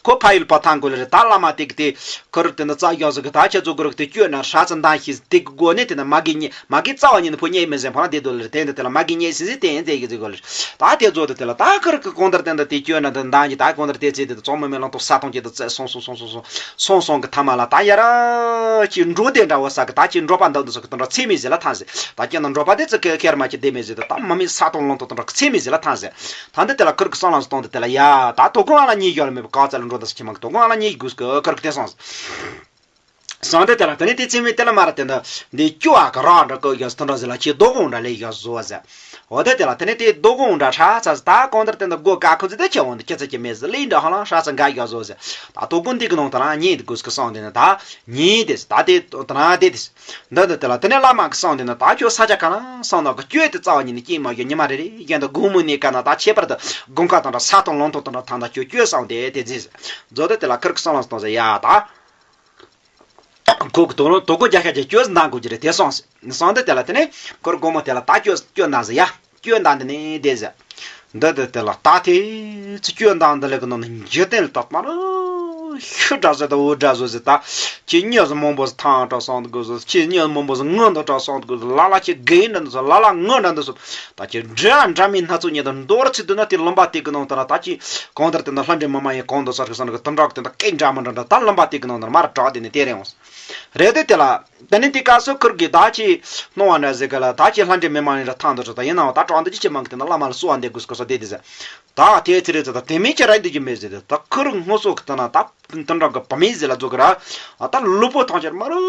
ཁོ་ཕ་ཡུལ་པ་ཐང་གོ་ལེ་རེད། ད་བླ་མ་དེ་གི་དེ་ཁིར་དེ་ནི་རྩ་རྒྱག་ཟིག་གི་ད་ཁྱེད་ཚོ་གི་རིགས་དེ་བསྐྱོད་ན་ཧྲ་ཚ་འདང་ཤེས་དེ་གི་སྒོ་ནས་དེ་ནི་མ་གི་ཉེ་མ་གི་རྩ་བ་ཉིད་ནི་ཕོ་ཉེ་མི་ཟེར་ཕ་ན་དེ་དོ་ལེ་རེད། དེ་འདི་དེ་ལ་མ་གི་ཉེ་ཟིན་ཟིན་དེ་ཡིན་དེ་གི་ཟིག་གོ་ལེ། ད་དེ་ཚོ་དེ་དེ་ལ་ད་ཁིར་གི་གང་ལྟར་དེ་འདི་དེ་བསྐྱོད་ན་དེ་འདང་གི་ད་གང་ལྟར་དེ་ཚེ་དེ་ཙོང་མི་མེད་ལང་ཐོག་ས་ཐོང་ཅེ་དེ་ཙེ་སོང་སོང་སོང་སོང་སོང་སོང་སོང་གི་ཐ་མ་ལ་ད་ཡ་ར་ཅི་འགྲོ་དེ་འདྲ་བོ་ས་གི་ད་ཅི་འགྲོ་པ་འདང་དུ་སོ་གི་དེ་འདྲ་ཚེ་མི་ཟེར་ལ་ཐང་ཟེར། ད་ཀྱེ་ན་འགྲོ་པ་དེ་ཙི་ཀེ་ཁེར་མ་ཅི་དེ་མི་ཟེར། ད་མ་མི་ས་ཐོང་ལང་ཐོག་དེ་འདྲ་ཚེ་མི་ཟེར་ལ་ཐང་ཟེར། ད་འདི་དེ་ལ་ཁིར་གི་སང་ལང་སོང་དེ་དེ་ལ་ཡ་ད་དོ་གོང་ཨ་ལ་ཉེ་ཡོད་ལ་མེད་པ་ག་ཙ་ལ་འགྲོ་ད་ས་ཁྱི་མ་གི་དོ་གོང་ཨ་ལ་ཉེ་དགོས་གི་ཁིར་གི་དེ་སོང་ཟེར། སང་དེ་དེ་ལ་དེ་ནས་དེ་ཚེ་མི་དེ་ལ་མ་ར་དེ་འདྲ་འདི་སྐྱོ་བ་གི་ར་འདྲ་གི་ཡོད་ཟེར། དེ་འདྲ་ཟེར་ལ་ཁྱི་དོ་གོང་འདྲ་ལས་ཡོད་བཟོ་བ་ཟེར། འོ་དེ་དེ་ལ་དེ་ནས་དེ་དོ་དགོང་འདྲ་ཧྲ་ཚ་ཟེར། ད་གང་ལྟར་དེ་འདྲ་སྒོ་ཀ་ཁོ་ཚོ་དེ་ཁྱེད་འོང་དེ་ཁྱེད་ཚོ་ཀྱི་མེད་ཟེར་ལེ་འདྲ་ཧ་ལང་ཧྲ་ཚ་འགའ་ཡོད་བཟོ་ཟེར། ད་དོ་དགོང་འདི་གི་ནང་དུ་ལ་ཉེ་འདི་དགོས་ཀི་སང་དེ་ནི་ད་ཉེ་དེ་ཟེར། ད་དེ་དོ་ན་དེ་དེ་ཟེར། འདི་འདི་དེ་ལ་དེ་ནས་བླ་མ་གི་སང་དེ་ནི་ད་ཁྱོད་ས་ཆ་ག་ན་སང་ན་གི་སྐྱོད་དེ་རྩ་བ་ཉིད་ནས་སྐྱེས་མ་ཡོད་ཉི་མ་རེ་རེ་གཞན་དུ་དགོང་མོ་ནས་ཀ་ན་ད་ཁྱད་པར་དུ་དགོང་ཁ་དང་འདྲ་ས་དང་ལོང་ཐོག་དང་འདྲ་ཐང་ད་ཁྱོད་སྐྱོད་སང་དེ་དེ་ཟེར། མཛོ་དེ་དེ་ལ་ཁིར་གི་སང་ལ་སྟོང་ཟེར་ཡ་ད། ཁོ་གི་དོ་དོ་གོ་རྒྱ་ཤ་རྒྱ་སྐྱོད་འདང་དགོས་ཀྱི་རེད་དེ་སོང་ཟེར། སང་དེ་དེ་ལ་དེ་ནས་ཁོར་དགོང་མོ་དེ་ལ་ད་སྐྱོད་སྐྱོད་འདང་ཟེར་ཡ། སྐྱོད་འདང་དེ་ནས་དེ་ཟེར། འདི་དེ་དེ་ལ་ད་དེ་ཚོ་སྐྱོད་འདང་འདི་ལས་གི་ནང་ནས་འཇིག་རྟེན་ལ་ད་མ་རུ་ཤི་འདྲ་ཟེར་ད་འུ་འདྲ་བཟོ་ཟེར། ད་ཁྱེད་མྱི་ཟིག་མང་པོ་ཟིག་ཐང་འདྲ་སང་དགོས་ཟེར། ཁྱེད་མྱི་མང་པོ་ཟིག་ངུ་འདུག་འདྲ་སང་དགོས་ཟེར། ལ་ལ་ཁྱེད་དགེ་འདྲ་འདུག་ཟེར། ལ་ལ་ངུ་འདྲ་འདུག་ཟེར། ད་ཁྱེད་འདྲ་འདྲ་མིན་སྣ་ཚོགས་ཉིད་དུ་འདོར་ཚིག་འདུག་ན་དེ་ལུང་པ་དེ་གི་ནང་དུ་ན་ད་ཁྱེད་གང་ལྟར་དེ་ན་ལྷ་འདྲེ་མི་མ་ཡིན་གང་དུ་སར་གི་སང་གི་དུ་འདྲ་གི་དེ་ད་སྐད་འདྲ་མི་འདྲ་འདྲ་ད་ལུང་པ་དེ་གི་ནང་དུ་ན་མ་ར་གྲགས་དེ་ནས་དེ་རེད་འོང་། རེད་དེ་དེ་ལ། དེ་ནས་དེ་སྐབས་སུ་ཁུར་གིས་ད་ཅི་སྣང་བ་འདྲ་ཟེར་ག་ལ་ད་ཅི་ལྷ་འདྲེ་མི་མ་ཡིན་ར་ཐང་དུ་ཆོག་ད་ཡིན་ནའང་ད་དྲང་དུ་ཅི་ཅི་མང་གི་དེ་ན་བླ་མ་ལ་གསོལ་བ་འདེབས་དགོས་སྐོར་སོགས་དེ་དེ་ཟེར། ད་དེ་ཚེ་རེད་ཟེར་ད་དེ་མིན་ཅི་ར་འདི་ཅི་མེད་ཟེར་ད་ཁུར་སྔོ་སོགས་གི་དེ་ན་ད་དེ་འདྲ་གི་བུ་མེད་ཟེར་ལ་རྫོགས་གི་ར། ད་ལུས་པོ་ཐང་ཆེར་མ་རུ་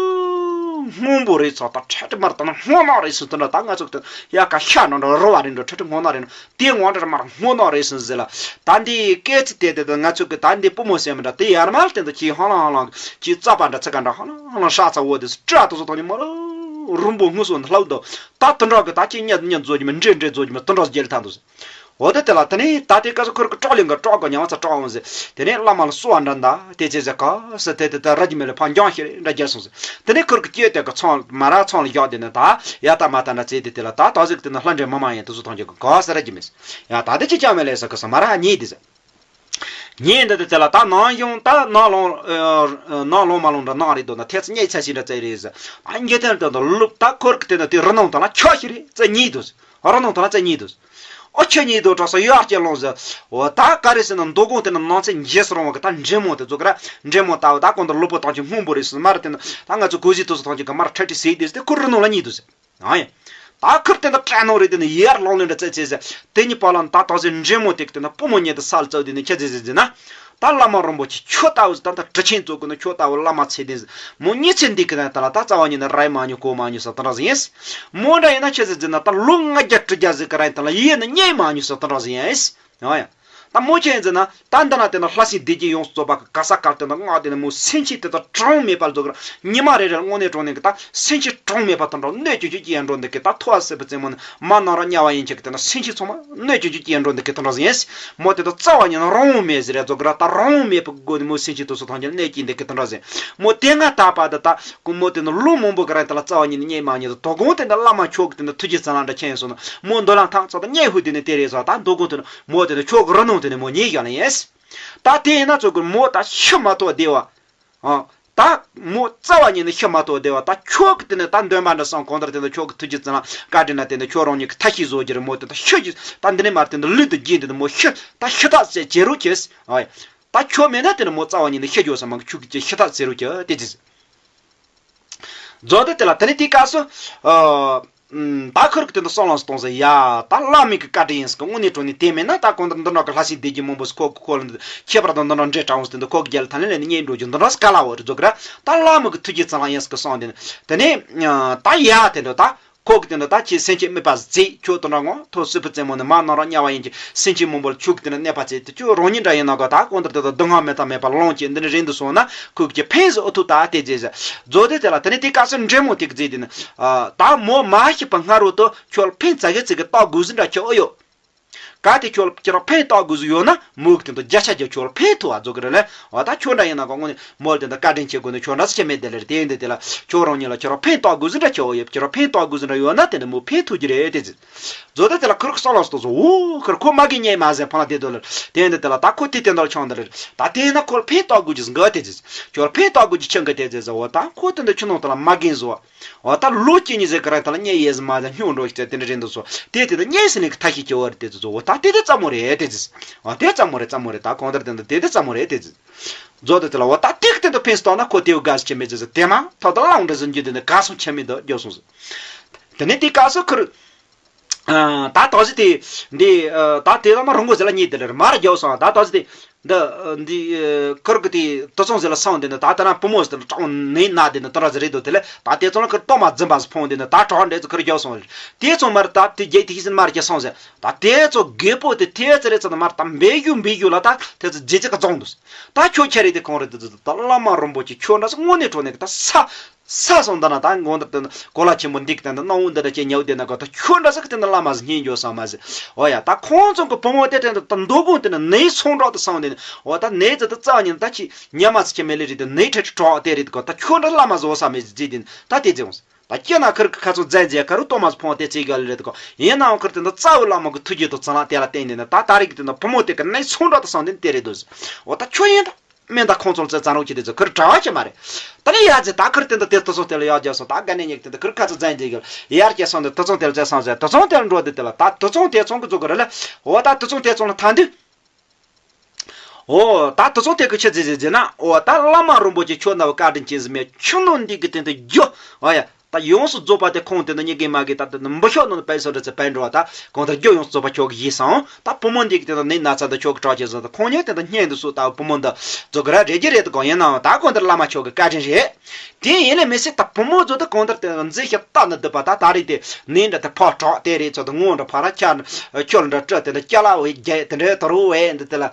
སྔོན་པོ་རེད་ཚོ། ད་ཁྲ་ཁྲི་མར་ད་ན་སྔོ་ནག་རེད་སུ་དེ་འདྲ་ད་ང་ཚོ་གི་དེ་ཡ་ཀ་ཤ་ནང་འདྲ་རོ་བ་རེད་འགྲོ་ཁྲ་ཁྲི་སྔོ་ནག་རེད་ནོ། དེ་ངོ་འདྲ་མར་སྔོ་ནག་རེད་ཟིན་ཟེར་ལ། ད་འདི་སྐད་ཚིག་དེ་དེ་དང་ང་ཚོ་གི་ད་འདི་བུ་མོ་ཟེར་མི་འདྲ་དེ་ཡར་མར་སྟེང་དུ་ཅི་ཧང་ལང་ཧང་ལང་ཅི་རྩ་པ་འདྲ་ཚ་ག་འདྲ་ཧང་ལང་ཧང་ལང་ཧྲ་ཚ་བོ་དེ་སུ་སྐྲ་དུ་སོ་ཐོག་ནི་མ་རུ་རུམ་པོ་སྔུ་སོ་ནི་ལྷག་དོ། ད་དུ་འདྲ་གི་ད་ཅི་ཉ་ཉ་མཛོ་ཉི་མ་འདྲེ་འདྲེ་མཛོ་ཉི་མ་དུ་འདྲ་རྒྱལ་ཐང་དུ་ཟེར། འོ་དེ་དེ་ལ་དེ་ནི་ད་དེ་སྐབས་སུ་ཁུར་གི་ཀྲོག་ལིང་གི་ཀྲོག་གི་ཉང་ཚ་ཀྲོག་འོང་ཟེར། དེ་ནི་བླ་མ་ལ་གསོལ་བ་འདྲ་འདའ་དེ་ཚེ་ཟེར་ག་ཟེར་དེ་དེ་དེ་ར་ཇི་མེ་ལ་ཕ་འགྱང་ཤི་རེ་འདྲ་རྒྱལ་སོང་ཟེར། དེ་ནི་ཁུར་གི་སྐྱེས་དེ་གི་ཚོང་མ་ར་ཚོང་ལ་བཞག་དེ་ནི་ད་ཡ་ད་མ་ད་འདྲ་ཚེ་དེ་དེ་ལ་ད་ད་ཟིག་དེ་ནི་ལྷ་འདྲེ་མི་མ་ཡིན་དུ་སུ་ཐང་ཆེ་གི་ག་ཟེར་ར་ཇི་མེ་ཟེར། ཡ་ད་དེ་ཅི་ཅང་མེད་ལས་ཟེར་གི་ས་མ་ར་ཉེ་དེ་ཟེར། ཉེ་འདི་དེ་དེ་ལ་ད་ནང་ཡོང་ད་ནང་ལོང་ནང་ལོང་མ་ལོང་འདྲ་ནང་རེད་དོ་ན་ཐེ་ཚ་ཉེ་ཚ་ཞིག་འདྲ་ཙེ་རེད་ཟེར། ཨ་འགྱེ་ཐེན་དེ་ད་ལུབ་ད་ཁུར་གི་དེ་ན་དེ་རི་ནང་ད་ལ་ཁྱོ་ཞིག་རེད་ཙེ་ཉེ་དུ་ཟེར། རི་ནང་ད་ལ་ཙེ་ཉེ་དུ་ཟེར། ཨོ་ཁྱོད་ཉེ་དུ་གྲོགས་སོ་ཡོད་ཨ་ཅེ་ལོང་ཟེར། འོ་ད་ག་རེ་ཟེར་ན་མདོ་དགོང་དེ་ན་ནང་ཚེ་འཇེ་སུ་རང་བ་གི་ད་འདྲེ་མོ་དེ་ཚོ་གི་ར་འདྲེ་མོ་ད་འོ་ད་གོང་དུ་ལུ་པོ་དང་ཅི་སྔོན་པོ་རེད་ཟེར་མར་དེ་ན་ད་ང་ཚོ་གོ་ཟི་དུ་སོ་ཐང་ཅི་གི་མར་ཁྲ་ཁྲི་ཟེར་དེ་ཟེར་དེ་ཁུར་རི་ནང་ལ་ཉེ་དུ་ཟེར། ཨ་ཡ། ད་ཁུར་དེ་འདྲ་སྐྲག་ནོ་རེད་དེ་ནི་ཡར་ལོང་ལེན་འདྲ་ཙེ་ཙེ་ཟེར། དེ་གཉིས་པ་ལ་ད་ད་ཟེར་འདྲེ་མོ་དེ་གི་དེ་ན་པུ་མོ་ཉེ་དུ་སལ་ཙེ་དེ་ནི་ཁྱེད་ཟེར་ཟེར་ཟེར་ན། ད་བླ་མ་རིན་པོ་ཆེ་ཁྱོད་ལྟ་བུ་ཟེར་ད་ད་གྲི་ཆེན་ཙོ་གི་ནི་ཁྱོད་ལྟ་བུ་བླ་མ་ཚེ་དེ་ཟེར། མོ་ཉི་ཚེ་འདི་གི་ན་ད་ལ་ད་རྩ་བ་ཉིད་ནི་ར་ཡི་མ་ཉོ་གོ་མ་ཉོ་ཟེར་དེ་འདྲ་ཟེར་ཡིན། མོ་འདྲ་ཡིན་ན་ཁྱེད་ཟེར་ཟེར་ན་ད་ལོ་ལྔ་བརྒྱ་དྲུག་བརྒྱ་ཟིག་གི་ར་ཡིན་ད་ལ་ཡིད་ནི་རྙེད་མ་ཉོ་ཟེར་དེ་འདྲ་ཟེར་ཡིན། ཡང་ཡང་། ད་མོ་ཅན་ཟེར་ན་ད་འདི་ན་དེ་ན་ལྷ་སྲིན་སྡེ་བརྒྱད་ཡོངས་སུ་རྫོགས་པ་གི་ག་ས་གར་དེ་ན་སྔགས་དེ་ན་མོ་སེམས་ཅན་དེ་དག་གྲངས་མེད་པར་རྫོགས་གི་ར། ཉི་མ་རེ་རེར་དངོས་གནས་དྲང་གནས་གི་ད་སེམས་ཅན་གྲངས་མེད་པ་དེ་འདྲ་གནོད་སྐྱོན་ཅིག་སྐྱེལ་འགྲོ་འདི་གི་ད་ཐུ་བ་སྲིད་པའི་རྩེ་མོ་ནི་མ་ནང་ར་དམྱལ་བ་ཡན་ཆད་གི་དེ་ན་སེམས་ཅན་ཚང་མ་གནོད་སྐྱོན་ཅིག་སྐྱེལ་འགྲོ་འདི་གི་དེ་འདྲ་ཟེར་ཡིན། མོ་དེ་དག་རྩ་བ་ཉིད་ནས་རང་དབང་མེད་ཟེར་ར་རྫོགས་གི་ར། ད་རང་དབང་མེད་པའི་སྒོ་ནས་མོ་སེམས་ཅན་དེ་ཚོ་ཐམས་ཅད་གནོད་སྐྱེལ་འདི་གི་དེ་འདྲ་ཟེར། མོ་དེ་སྔ་ད་བར་དུ་ད་ཀུ་མོ་དེ་ན་ལོ་མང་པོ་གི་ར་ད་ལ་རྩ་བ་ཉིད་ནས་རྙེད་མ་མྱོང་དུ་དོ་དགོང་དེ་འདྲ་བླ་མ་མཆོག་གི་དེ་འདྲ་ཐུགས་རྗེ་ཚ་ལ་འདྲ་ཁྱེད་སོང་ན་མོ་འདོད་ལ་ཐང་ཚ་ད་རྙེད་ཧུ་དེ་ནས་དེ་རེད་ཟེར། ད་མདོ་དགོང་དེ་ན་མོ་དེ་ན་ཆོག་གི་ར་ནང་དེ་ནས་མོ་ཉེ་བཞག་ལ་ཡིན། ད་དེ་ཡིན་ན་ཚོ་གི་མོ་ད་ཤི་མ་ཐོག་བདེ་བ། ཨ། ད་ ད་མོ་རྩ་བ་ཉིད་ནས་ཤི་མ་ཐོག་བསྡད་པ། ད་ཁྱོད་ཀྱི་དེ་ནས་ད་འདོན་པ་འདྲ་སོང་གང་ལྟར་དེ་ནས་ཁྱོད་ཀྱི་ཐུགས་རྗེ་བཙན་ལ་བཀའ་དྲིན་ན་དེ་ནས་ཁྱོད་རང་ཉིད་ཀྱི་ཐ་ཤི་བཟོ་རྒྱུ་རེད། མོ་དེ་ད་ཤི་རྒྱུ་ད་འདི་ནས་མར་དེ་ནས་ལུས་དུ་རྒྱུན་དེ་ནས་མོ་ཤི་ད་ཤི་ཐག་བཅད་བྱེད་རོགས་གྱིས། ཨོ་ཡ། ད་ཁྱོད་མེད་ན་དེ་ནས་མོ་རྩ་བ་ཉིད་ནས་ཤི་རྒྱུ་ས་མང་གི་ཁྱོད་ཀྱི་ཤི་ཐག་བཅད་རོགས་གྱིས་དེ་ཅི། རྫོགས་དེ་དེ་ལ་དེ་ནས་དེའི་སྐབས་སུ། ཨ། ད་ཁུར་གི་དེ་འདྲ་སོང་ལངས་སུ་གཏོང་ཟེར་ཡ། ད་བླ་མའི་གི་བཀའ་དྲིན་ཡིན་ཟེར་གི་དངོས་གནས་དྲང་གནས་དེ་མེད་ན་ད་གང་ལྟར་འདི་འདྲ་གི་ལྷ་སྲིན་སྡེ་བརྒྱད་མང་པོ་ཟེར་ཁོ་ཁོ་ལ་འདི་ཁྱད་པར་དང་འདི་འདྲ་འདྲེས་དྲགས་འོང་ཟེར་དེ་འདྲ་ཁོ་གི་རྒྱལ་ལ་ཐ་ལན་ལས་ནི་གཉེན་འགྲོ་རྒྱུ་འདི་འདྲ་ཟེར་ག་ལ་འོ་རེད་རྫོགས་གི་ར། ད་བླ་མ་གི་ཐུགས་རྗེ་བཙན་ལ་ཡིན་ཟེར་གི་སོང་དེ་ནི་དེ་ནས་ད་ཡ་དེ་འདྲ་ད་ཁོ་གི་དེ་འདྲ་ད་ཁྱེད་སེམས་ཅན་དམིགས་པ་མཛད་ཁྱོད་དེ་འདྲ་ངོ་ཐོག་སྲིད་པའི་རྩེ་མོ་ནས་མ་ནང་རང་དམྱལ་བ་ཡིན་གྱི་སེམས་ཅན་མང་པོ་ལ་ཁྱོད་ཀྱི་དེ་འདྲ་གནོད་པ་བྱེད་དེ་ཁྱོད་རང་ཉིད་འདྲ་ཡིན་ན་གོ་ད་གང་ལྟར་དེ་ད་སྡུག་བསྔལ་མེད་དང་མེད་པ་ལོངས་ཀྱི་འདི་འདྲ་རེད་འདུག་སོང་ན་ཁོ་གི་ཕན་ཟེར་ཨོ་ཐུག་ད་དེ་རྗེས་ཟེར་རྫོགས་དེ་དེ་ལ་དེ་ནས་དེ་སྐབས་སུ་འདྲེ་མོ་དེ་གི་རྫས་དེ་ནི། ཨ། ད་མོ་མ་ཤི་བར་སྔ་རོལ་དུ་ཁྱོད་ལ་ཕན་ཙག་གེ་ཙིག་གེ་བཏགས་དགོས་ཟིན་འདྲ་ཁྱོད་ཨོ་ཡོད། གལ་ཏེ་ཁྱོད་ལ་ཁྱོད་ལ་ཕན་བཏགས་དགོས་ཟིན་ཡོད་ན་མོ་གི་དེ་འདྲ་བརྒྱ་ཆ་བརྒྱ་ཁྱོད་ལ་ཕན་ཐོགས་ཨ་རྫོགས་གི་རེད་ལེ། འོ་ད་ཁྱོད་འདྲ་ཡིན་ན་གོ་དངོས་ནས་མོ་ལ་དེ་འདྲ་བཀའ་དྲིན་ཆེ་དགོས་ནས་ཁྱོད་འདྲ་ཟེར་ཆེ་མེད་དེ་ལེ་རེད། དེ་ཡིན་དེ་དེ་ལ་ཁྱོད་རང་ཉིད་ལ་ཁྱོད་ལ་ཕན་བཏགས་དགོས་ཟིན་འདྲ་ཁྱོད་ཨོ་ཡོད། ཁྱོད་ལ་ཕན་བཏགས་དགོས་ཟིན་འདྲ་ཡོད་ན་དེ་འདྲ་མོ་ཕན་ཐོགས་ཀྱི་རེད་དེ་ཟེར། རྫོགས་དེ་དེ་ལ་ཁུར་གི་སོང་ལངས་སུ་གཏོང་སོང་། འོ་ཁུར་ཁོ་མ་གི་ཉེས་མ་ཟེར་ཕ་ལ་དེ་དོ་ལེ། དེ་ཡིན་དེ་དེ་ལ་ད་ཁོ་དེ་དེ་འདྲ་ཆང་དེ་ལེ་རེད། ད་དེ་ཡིན་ན་ཁོ་ལ་ཕན་བཏགས་དགོས་ཀྱི་ཟིན་གི་དེ་ཟེར། ཁྱོད་ལ་ཕན་བཏགས་དགོས་ཀྱི་ཆང་གི་དེ་ཟེར་ཟེར། འོ་ད་ཁོ་དེ་འདྲ་ཁྱོད་ནང་དེ་ལ་མ་གིན་བཟོ། འོ་ད་ལོ་གཅིག་གཉིས་ཟེར་གི་རང་དེ་ལ་གཉེན་ཡས་ཟིན་མ་ཟིན་སྙུང་འགྲོ་ཞིག་དེ་འདྲ་རེད་འདུག་སོ། དེ་དེ་ད་གཉེན་ཟིན་ནས་གི་ཐ་ཤི་ཀྱི་བར་དེ་ཚོ་འོ་ད་དེ་དེ་ཙམ་མོ་རེད་དེ་ཟེར། འོ་དེ་ཙམ་མོ་རེད་ཙམ་མོ་རེད། ད་གང་ལྟར་དེ་འདྲ་དེ་དེ་ཙམ་མོ་རེད་དེ་ཟེར། རྫོགས་དེ་དེ་ལ་འོ་ད་དེ་གི་དེ་འདྲ་ཕན་སྟོན་ན་ཁོ་དེའུ་དགའ་སུ་ཆེ་མེད་ཟེར་ཟེར། དེ་མ་ཐོག་ད་ལང་འདྲ་ཟིན་རྒྱུ་དེ་འདྲ་ག་སུ་ཆེ་མེད་འདུག་རྒྱོ་སོང་ཟེར། དེ་ནས་དེ་ག་སུ་ཁུར། ཨ། ད་ད་གཟོད་དེ། འདི། ཨ། ད་དེ་ལ་མ་རུང་གོ་ཟེར་ལ་གཉིས་དེ་ལ་མར་རྒྱབ་སོང་། ད་ད་གཟོད་དེ། འདི། ཨ། འདི། ཨ། ཁུར་གི་དེ་དུ་ཚང་ཟེར་ལ་སོང་དེ་ནི་ད་ལྟ་ན་བུ་མོ་ཟེར་ལ་གྲོགས་ནི་ན་དེ་ནི་དུ་ར་ཟེར་རེད་དོ། དེ་ལ་ད་དེ་ཚོ་ལ་ཁུར་ཏོ་མ་རྫུན་པ་ཟེར་ཕོང་དེ་ནི་ད་གྲོགས་འདྲེ་ཚོ་ཁུར་རྒྱབ་སོང་། དེ་ཚོ་མར་ད་དེ་རྒྱལ་དེ་ཤི་ཟིན་མར་རྒྱབ་སོང་ཟེར། ད་དེ་ཚོ་རྒད་པོ་དེ་དེ་ཚོ་རེད་ཚོ་ན་མར་ད་འབེ་ཞུ་འབེ་ཞུ་ལ་ད་དེ་ཚོ་རྗེ་རྗེ་ག་རྫོང་དུ། ད་ཁྱོད་ཁྱེད་རེད་དེ་གང་རེད་དེ་ཚོ་ད་བླ་མ་རིན་པོ་ཆེ་ཁྱོད་འདྲ་ས་དངོས་གནས་གྲོགས་ནས་ད་ས། ས་སོང་ད་ན་ད་མགོ་འདིར་དེ་ན་གོ་ལ་ཆེན་པོ་འདི་གི་དེ་ན་སྣང་བ་འདི་འདྲ་ཅན་ཉལ་བསྡད་ན་གོ་ད་ཁྱོད་འདྲ་ཟིག་གི་དེ་ན་བླ་མ་ཟིག་སྙིང་རྗེ་བསམ་མ་ཟིག། འོ་ཡ་ད་ཁོང་ཚོ་གི་བུ་མོ་དེ་དྲན་དུ་ད་མདོ་དགོན་དེ་ན་ནས་ཚོང་འགྲོ་དུ་སོང་དེ་ནི་འོ་ད་ནས་ཙི་ད་རྩ་བ་ཉིད་ད་ཅི་ཉ་མ་ཚི་ཆེ་མེ་ལེ་རི་དེ་ནས་ཁྲ་ཁྲི་གྲོགས་དེ་རེད་གོ། ད་ཁྱོད་འདྲ་བླ་མ་ཟིག་བསམ་མེད་ཟིག་ཟིག་དེ་ནི་ད་དེ་ཟིག་འོང་ད་ཁྱེད་ན་ཁིར་གི་ཁ་ཚོ་མཛད་མཛད་ཁ་རུ་ཏོ་མ་ཟིག་ཕོང་དེ་ཚེ་ག་ལེ་རེད་གོ། ཡིན་ནའང་ཁིར་དེ་ན་རྩ་བའི་བླ་མ་གི་ཐུགས་རྗེ་དང་ཚང་ལ་དེ་ལ་བརྟེན་ནས་ན་ད་ད་རེས་གི་དེ་ན་བུ་མོ་དེ་གི་ནས་ཚོང་འགྲོ་དུ་སོང་དེ་ནི་དེ་རེད་དོ་ཟིག། འོ་ད་ཁྱོད་ཡིན་ད། སྨན་དང་ཁོང་ཚོ་ལ་ཚེ་བཙན་རོགས་ཀྱི་དེ་ཚོ་ཁུར་གྲྭ་བ་ཅི་མ་རེད། ད་ནི་ཡ་ཚེ་ད་ཁུར་དེ་འདི་དེ་དུ་ཚོང་དེ་ལ་ཡག་རྒྱབ་སོང་། ད་དགའ་ནས་ཉེག་དེ་འདི་ཁུར་ཁ་ཚོ་བཙན་དེ་གི་ཡར་སྐྱེ་སོང་དེ་དུ་ཚོང་དེ་ལ་བཙན་སོང་ཟེར། དུ་ཚོང་དེ་ལ་འགྲོ་དེ་དེ་ལ་ད་དུ་ཚོང་དེ་ཚོང་གི་ཚོ་གི་རེད་ལ། འོ་ད་དུ་ཚོང་དེ་ཚོང་ལ་ཐང་དུས། འོ་ད་དུ་ཚོང་དེ་གི་ཆི་ཟེར་ཟེར་ཟེར་ན། འོ་ད་བླ་མ་རིན་པོ་ཆེ་ཁྱོད་ན་བ་བཀའ་དྲིན་ཅན་ཟིག་མེད་ཆུ་ནོར་འདི་གི་དེ་འདི་རྒྱུ། འོ་ཡ། ད་ཡོངས་སུ་རྫོགས་པ་དེ་ཁོང་དེ་ནི་གཉིས་ཀའི་མ་གི་ད་དེ་ནི་འབུ་ཤོག་ནང་ནས་པའི་སོ་འདྲ་ཚེ་པའི་འགྲོ་བ་ད་གང་ལྟར་རྒྱུ་ཡོངས་སུ་རྫོགས་པ་ཁྱོད་ཀྱི་ཡིད་སང་ད་བུ་མོ་འདི་གི་དེ་ནི་ནི་ན་ཚ་འདི་ཁྱོད་ཀྱི་གྲོགས་ཀྱི་བཟོ་ད་ཁོང་ཉིད་དེ་ནི་བསྙེན་དུ་སུ་ད་བུ་མོ་འདི་རྫོགས་གི་ར་རེ་རྒྱུ་རེད་དུ་གང་ཡིན་ནའང་ད་གང་ལྟར་བླ་མ་ཁྱོད་ཀྱི་བཀའ་དྲིན་རེད། དེ་ཡིན་ལས་མི་སྲིད་ད་བུ་མོ་ཚོ་ད་གང་ལྟར་དེ་མཛེས་ཤིང་ལྟ་ན་སྡུག་པ་ད་ད་རེས་དེ་ནི་འདྲ་དེ་ཕོ་གྲོགས་དེ་རེད་ཚོ་ད་ངོ་འདྲ་ཕ་ར་ཁྱ་ཁྱོད་འདྲ་སྤྲོ་དེ་འདྲ་སྐྱ་ལ་བའི་རྒྱ་དེ་འདྲའི་དོ་རུ་བའི་འདི་དེ་ལ།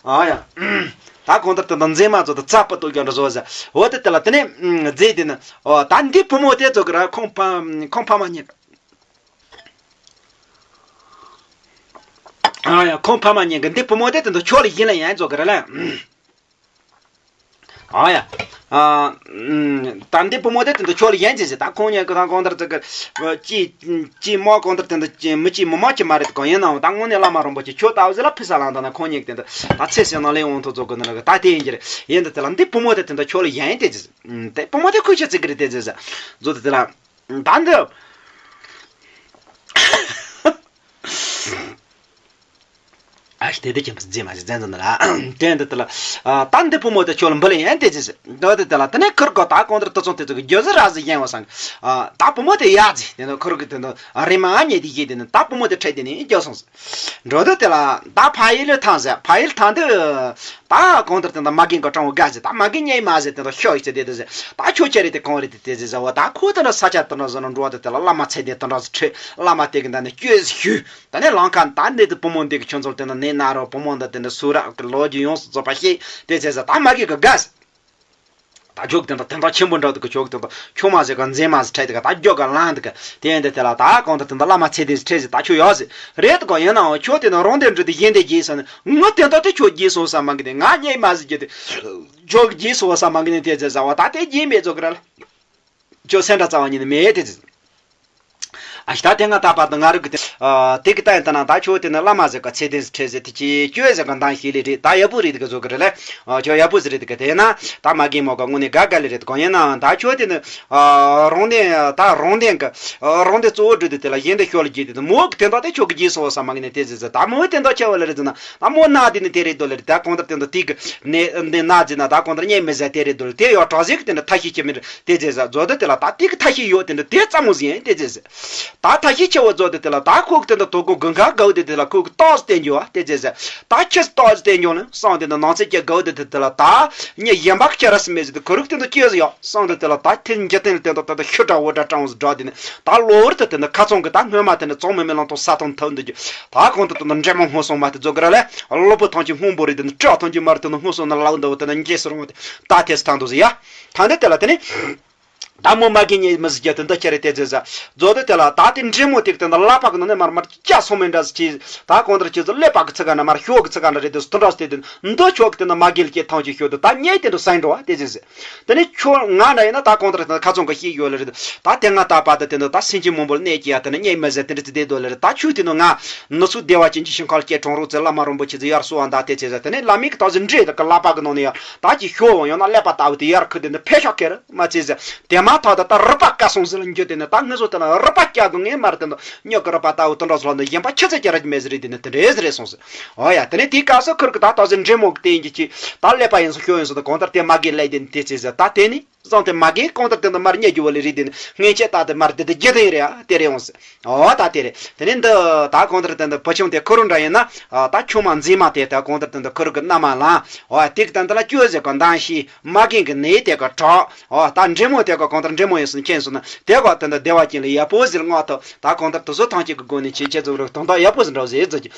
ཨ་ཡ། ད་གང་ལྟར་དེ་འདྲ་མཛེས་མ་ཚོ་དང་རྩ་སྤུ་ཏོག་ཀྱང་འདྲ་བཟོ་ཟེར། འོ་དེ་དེ་ལ་དེ་ནས་མཛེས་དེ་ནི། འོ་ད་འདི་བུ་མོ་དེ་ཚོ་གི་ར་ཁོང་ཕ་ཁོང་ཕ་མ་གཉིས། ཨ་ཡ་ཁོང་ཕ་མ་གཉིས་གི་འདི་བུ་མོ་དེ་དེ་འདྲ་ཁྱོད་ལ་ཡིན་ལ་ཡན་ཚོ་གི་ར་ལ། ཨ་ཡ། ཨ། ད་འདི་བུ་མོ་དེ་དེ་འདྲ་ཁྱོད་ལ་ཡན་ཅི་ཟེར། ད་ཁོང་གཉིས་ཀྱི་ད་གང་ལྟར་ཚོ་གི་ཅི་ཅི་མོ་གང་ལྟར་དེ་འདྲ་ཅི་མི་ཅི་མི་མ་ཅི་མ་རེད། གང་ཡིན་ནའང་ད་དངོས་གནས་བླ་མ་རིན་པོ་ཆེ་ཁྱོད་ལྟ་བུ་ཟེར་ལ་ཕི་ས་ལང་ད་ན་ཁོང་གཉིས་ཀྱི་དེ་འདྲ་ད་ཚེ་ཟེར་ན་ལས་འོང་ཐུག་ཚོ་གི་ནི་ལ་གི་ད་དེ་ཡིན་གྱི་རེད། ཡིན་ད་དེ་ལ་འདི་བུ་མོ་དེ་དེ་འདྲ་ཁྱོད་ལ་ཡན་དེ་ཅི་ཟེར། དེ་བུ་མོ་དེ་ཁོས་ཆི་ཟེར་གི་རེད་དེ་ཟེར་ཟེར། བཟོ་དེ་དེ་ལ། ད་འདི། ཨ་ཤི་དེ་དེ་ཁྱིམ་པ་མཛེས་མ་ཞིག་མཛེས་འཛིན་ལ། དེ་འདི་དེ་ལ། ཨ་ད་འདི་བུ་མོ་དེ་ཁྱོད་ལ་འབུལ་ཡན་དེ་ཅི་ཟེར། འདི་དེ་དེ་ལ་དེ་ནས་ཁུར་གོ་ད་གང་ལྟར་དུ་ཚོང་དེ་ཚོ་གི་རྒྱུ་ཟི་ར་ཟི་ཡན་བ་སང་། ཨ་ད་བུ་མོ་དེ་ཡ་ཟི་དེ་ནས་ཁུར་གི་དེ་ནས་རེ་མ་ཉེ་དེ་ཡེ་དེ་ནས་ད་བུ་མོ་དེ་ཁྲེ་དེ་ནས་རྒྱུ་སོང་ཟི། འགྲོ་དུས་དེ་ལ་ད་ཕ་ཡུལ་ལ་ཐང་ཟི་ཕ་ཡུལ་ཐང་དུས། ད་གང་ལྟར་དེ་འདྲ་མ་རྒན་གི་གྲང་བོ་དགའ་ཟེར། ད་མ་རྒན་ཉེ་མ་ཟེར་དེ་འདྲ་ཤོག་ཡིག་ཅེ་དེ་དེ་ཟེར། ད་ཁྱོད་ཁྱེད་རེད་དེ་གང་རེད་དེ་དེ་ཟེར་ཟེར་བ། ད་ཁོ་དེ་འདྲ་ས་ཆ་དེ་འདྲ་ཟེར་ན་འགྲོ་བ་དེ་དེ་ལ་བླ་མ་ཚེ་དེ་དེ་འདྲ་ཟེར་ཁྲེ་བླ་མ་དེ་གི་འདྲ་ནས་སྐྱོད་ཟེར་ཞུ། ད་ནས་ལང་ཁ་ད་འདི་དེ་བུ་མོ་འདི་གི་ཁྱོད་ཚོར་དེ་འདྲ་ནས་ན་རོ་བུ་མོ་འདི་དེ་འདྲ་སུ་ར་གི་ལོ་རྒྱུས་ཡོངས་སུ་རྫོགས་པ་ཤེས་དེ་ཟེར་ཟེར། ད་མ་རྒན་གི་དགའ་ཟེར། ད་ཁྱོད་དེ་འདྲ་དེ་འདྲ་ཆེན་པོ་འདྲ་དུ་ཁྱོད་དེ་འདྲ་ཆུང་མ་ཟེར་ག་མཛེས་མ་ཟེར་ཁྲེ་དེ་ག་ད་རྒྱོ་ག་ལང་དེ་ག་དེ་འདི་དེ་ལ་ད་གང་ལྟར་དེ་འདྲ་བླ་མ་ཚེ་དེ་ཁྲེ་ཟེར། ད་ཁྱོད་ཡོད་ཟེར་རེད་དེ་ག་ཡིན་ནའང་ཁྱོད་དེ་ན་རང་དེ་འདྲ་དེ་གཞན་དེ་རྗེས་སོང་ནས་ངོ་དེ་འདྲ་དེ་ཁྱོད་རྗེས་སོང་ས་མ་གི་དེ་ང་ཉེ་མ་ཟེར་རྒྱུ་དེ་ཁྱོད་རྗེས་སོང་ས་མ་གི་ནས་དེ་ཟེར་ཟ་བ། ད་དེ་རྗེས་མེད་ཚོ་གི་ར་ལ་ཁྱོད་སེམས་འདྲ་རྩ་བ་ཉིད་ནས་མེད་དེ་ཟེར། ཨ་ཤི་ད་དེ་སྔ་ད་བར་དུ་ང་རང་གི་དེ་ཨ་དེ་གི་ལྟ་ཡིན་ད་ན་ད་ཁྱོད་དེ་ནི་བླ་མ་ཟེར་ག་ཚེ་བརྟན་ཟེར་ཁྲེལ་ཟེར་དེ་ཅི་སྐྱོ་ཟེར་ག་འདང་ཤེས་ལེ་རེད། ད་ཡག་པོ་རེད་གི་བཟོ་གི་རེད་ལེ། ཨ་ཁྱོད་ཡག་པོ་ཟེར་རེད་གི། དེ་ན་ད་མ་རྒན་མོ་ག་དངོས་གནས་དགའ་དགའ་ལེ་རེད། གང་ཡིན་ནའང་ད་ཁྱོད་དེ་ནི་ཨ་རང་བདེན་ད་རང་བདེན་གི་ཨ་རང་བདེན་གཙོ་བོ་སྒྲུབ་དེ་དེ་ལ་གཞན་དེ་ཤོར་ལ་རྒྱུ་དེ་དེ་མོ་གི་དེ་འདྲ་དེ་ཁྱོད་གི་རྗེས་སོང་བ་ས་མ་གི་ནས་དེ་ཟེར་ཟེར། ད་མོ་དེ་འདྲ་ཆེ་བ་ལེ་རེད་ཟེར་ན་ད་མོ་ན་དེ་ནི་དེ་རེད་དོ་ལེ་རེད། ད་གང་ལྟར་དེ་འདྲ་དེ་གི་ནས་འདི་ན་ཟེར་ན་ད་གང་ལྟར་གཉིད་མི་ཟ་དེ་རེད་དོ་ལེ། དེ་ཡོད་གྲོགས་ཟེར་གི་དེ་འདྲ་ཐ་ཤི་ཁྱེད་མི་རེད། དེ་ཟེར་ཟ་རྫོགས་དུས་དེ་ལ་ད་དེ་གི་ཐ་ཤི་ཡོད་དེ་འདྲ་དེ་ཙམ་མོ་ཟིན་དེ་ཟེར་ཟ། ད་ཐ་ཤི་ཆེ་བ་རྫོགས་དུས་དེ་ལ་ད་ཁོ་གི་དེ་འདྲ་དོ་ཀོ་དགུན་ཁ་དགའ་བོ་དེ་དེ་ལ་ཁོ་གི་ཏོག་ཙམ་བསྟན་རྒྱུ་བ་དེ་ཟེར་ཟ། ད་ཁྱི་ཏོག་ཙམ་བསྟན་རྒྱུ་ནི་སང་དེ་འདྲ་ནང་ཚེ་སྐྱེ་དགའ་བོ་དེ་དེ་དེ་ལ་ད་ཉི་གཞན་པ་ཁྱེ་ར་སི་མེ་ཟེར་དུ་ཁོ་རུག་དེ་འདྲ་སྐྱེ་ཟ་ཡོད་སང་དེ་དེ་ལ་ད་ཐེ་འཇིག་རྟེན་ལ་དེ་འདྲ་ད་ད་ཤུ་དྲ་བོ་དྲ་སྤྲང་བོ་ཟ་འགྲོ་དེ་ནི་ད་གློ་བུར་དུ་དེ་འདྲ་ཁ་ཚང་གི་ད་སྔོན་མ་དེ་འདྲ་ཙོང་མི་མི་ལང་ཐོག་ས་ཐོང་ཐོག་འདུག་རྒྱུ། ད་གང་དུ་དེ་འདྲ་འདྲེ་མོ་སྔོན་སོང་མ་དེ་རྫོགས་གི་ར་ལེ། གློ་བུར་ཐང་ཆེན་སྔོན་པོ་རེད་དེ་ནི་སྤྲ་ཐང་ཆེན་མར་དེ་ནི་སྔོན་སོང་ན་ལག་འདུག་དེ་ནི་འཇེ་སི་རུང་བ་དེ་ད་ཐེ་སི་ཐང་འདུག་ཟེར་ཡ། ད་འདི་དེ་ལ་དེ་ནི། ད་མོ་མ་གི་ཉེ་མི་ཟིག་རྒྱ་དེ་འདི་ཁྱེར་རེ་དེ་ཟེར་ཟ། རྫོགས་དུས་དེ་ལ་ད་དེ་འདྲེ་མོ་དེ་གི་དེ་འདྲ་ཀླད་པ་གི་ནང་ནས་མར་མར་སྐྱ་སོང་མེད་འདྲ་ཟིག་ཅི། ད་གང་ལྟར་ཁྱེད་ཚོ་ཀླད་པ་གི་ཚིག་ག་ན་མར་ཤོག་གི་ཚིག་ག་ན་རེད་དེ་དེ་འདྲ་ཟེར་དེ་འདི་ཆོག་གི་དེ་འདྲ་མ་གི་ལ་སྐྱེ་ཐང་ཆེ་ཤོག་དེ་ད་ཉེ་དེ་འདྲ་སེང་འགྲོ་བ་དེ་ཟེར་ཟེར། དེ་ནས་ཁྱོད་ང་འདྲ་ཡིན་ན་ད་གང་ལྟར་དེ་ཁ་ཚང་གི་ཤེས་ཡོད་ལ་རེད། ད་དེ་ང་ད་པ་ད་དེ་འདྲ་ད་སེང་ཆེན་མང་པོ་ལ་གནས་ཀྱི་ཡ་དེ་ནས་ཉེ་མི་ཟེར་དེ་འདྲ་ཚིག་དེ་དོ་ལ་རེད། ད་ཆུ་དེ་ནི་ང་ནུ་ཚུགས་བདེ་བ་ཅན་གྱི་ཞིང་ཁ་ལ་སྐྱེ་གྲོང་རོགས་ཚེ་བླ་མ་རིན་པོ་ཆེ་ཚོ་ཡར་གསོལ་བ་འདེབས་དེ་ཚེ་ཟེར། དེ་ནས་བླ་མའི་གི་ད་ཟེར་འདྲེ་དེ་གི་ཀླད་པ་གི་ནང་ནས་ཡ། ད་ཅི་ཤོ་བ་ཡང་ན་ཀླད་པ་ལྟ་བུ་དེ་ཡར་ཁུ་དེ་ནི་ཕེ་ཤ་ཁེ་རི་མ་ཚེ་ཟེར། དེ་མ་ཐག་ད་ད་རུ་པ་བཀའ་སོང་ཟེར་ལ་འགྱོ་དེ་ནི་ད་ངེད་ཚོ་དེ་ལ་རུ་པ་སྐྱ་གི་ངེས་མར་དེ་ནི་སྨྱོ་གི་རུ་པ་ལྟ་བུ་དེ་འདྲ་ཟེར་ལ་ནི་གཞན་པ་ཁྱི་ཚེ་ཀྱ་ར་ཅི་མེད་ཟེར་རེད། དེ་ནི་དེ་འདྲེ་ཟེར་རེད་སོང་ཟེར། ཨོ་ཡ་དེ་ནི་དེའི་སྐབས་སུ་ཁུར་གི་ད་ད་ཟེར་འདྲེ་མོ་གི་དེ་ཡིན་གྱི་ཅི་ད་ཀླད་པ་ཡིན་སོ་ཤོ་ཡིན་སོ་ད་གང་ལྟར་དེ་མ་གི་ལས་དེ་ནི་དེ་ཚེ་ཟེར། ད་དེ་ནི་བཟང་དེ་མ་གི་གང་ལྟར་དེ་ནི་མར་རྙེད་རྒྱུ་བ་ལས་རེད། དེ་ནི་ངེས་ཆད་ད་དེ་མར་དེ་དེ་རྒྱུ་དེ་རེད་ཨ་དེ་རེད་འོང་ཟེར། ཨོ་ད་དེ་རེད། དེ་ནས་འདི་ད་གང་ལྟར་དེ་འདི་བུ་ཆུང་དེ་ཁོ་རང་འདྲ་ཡིན་ན་ཨ་ད་ཆུང་མ་མཛེས་མ་དེ་ད་གང་ལྟར་དེ་འདི་ཁོ་རང་གི་མནའ་མ་ལ་ཨོ་དེ་གི་ད་འདི་ལ་སྐྱོ་ཟེར་གི་འདང་ཞིག་མ་རྒན་གི་ནས་དེ་གི་གྲགས་ཨོ་ད་འདྲེ་མོ་དེ་གི་གང་ལྟར་འདྲེ་མོ་ཡིན་སོང་མཁྱེན་སོང་ན་དེ་གི་དེ་འདི་བདེ་བ་ཅན་ལ་ཡག་པོ་ཟེར་མངགས་ཐུབ། ད་གང་ལྟར་དེ་ཚོ་ཐམས་ཅད་གི་སྒོ་ནས་ཁྱེད་ཁྱེད་ཚོ་རུ་དོན་དག་ཡག་པོ་ཟེར་འགྲོ་ཟེར་ཟེར་གི།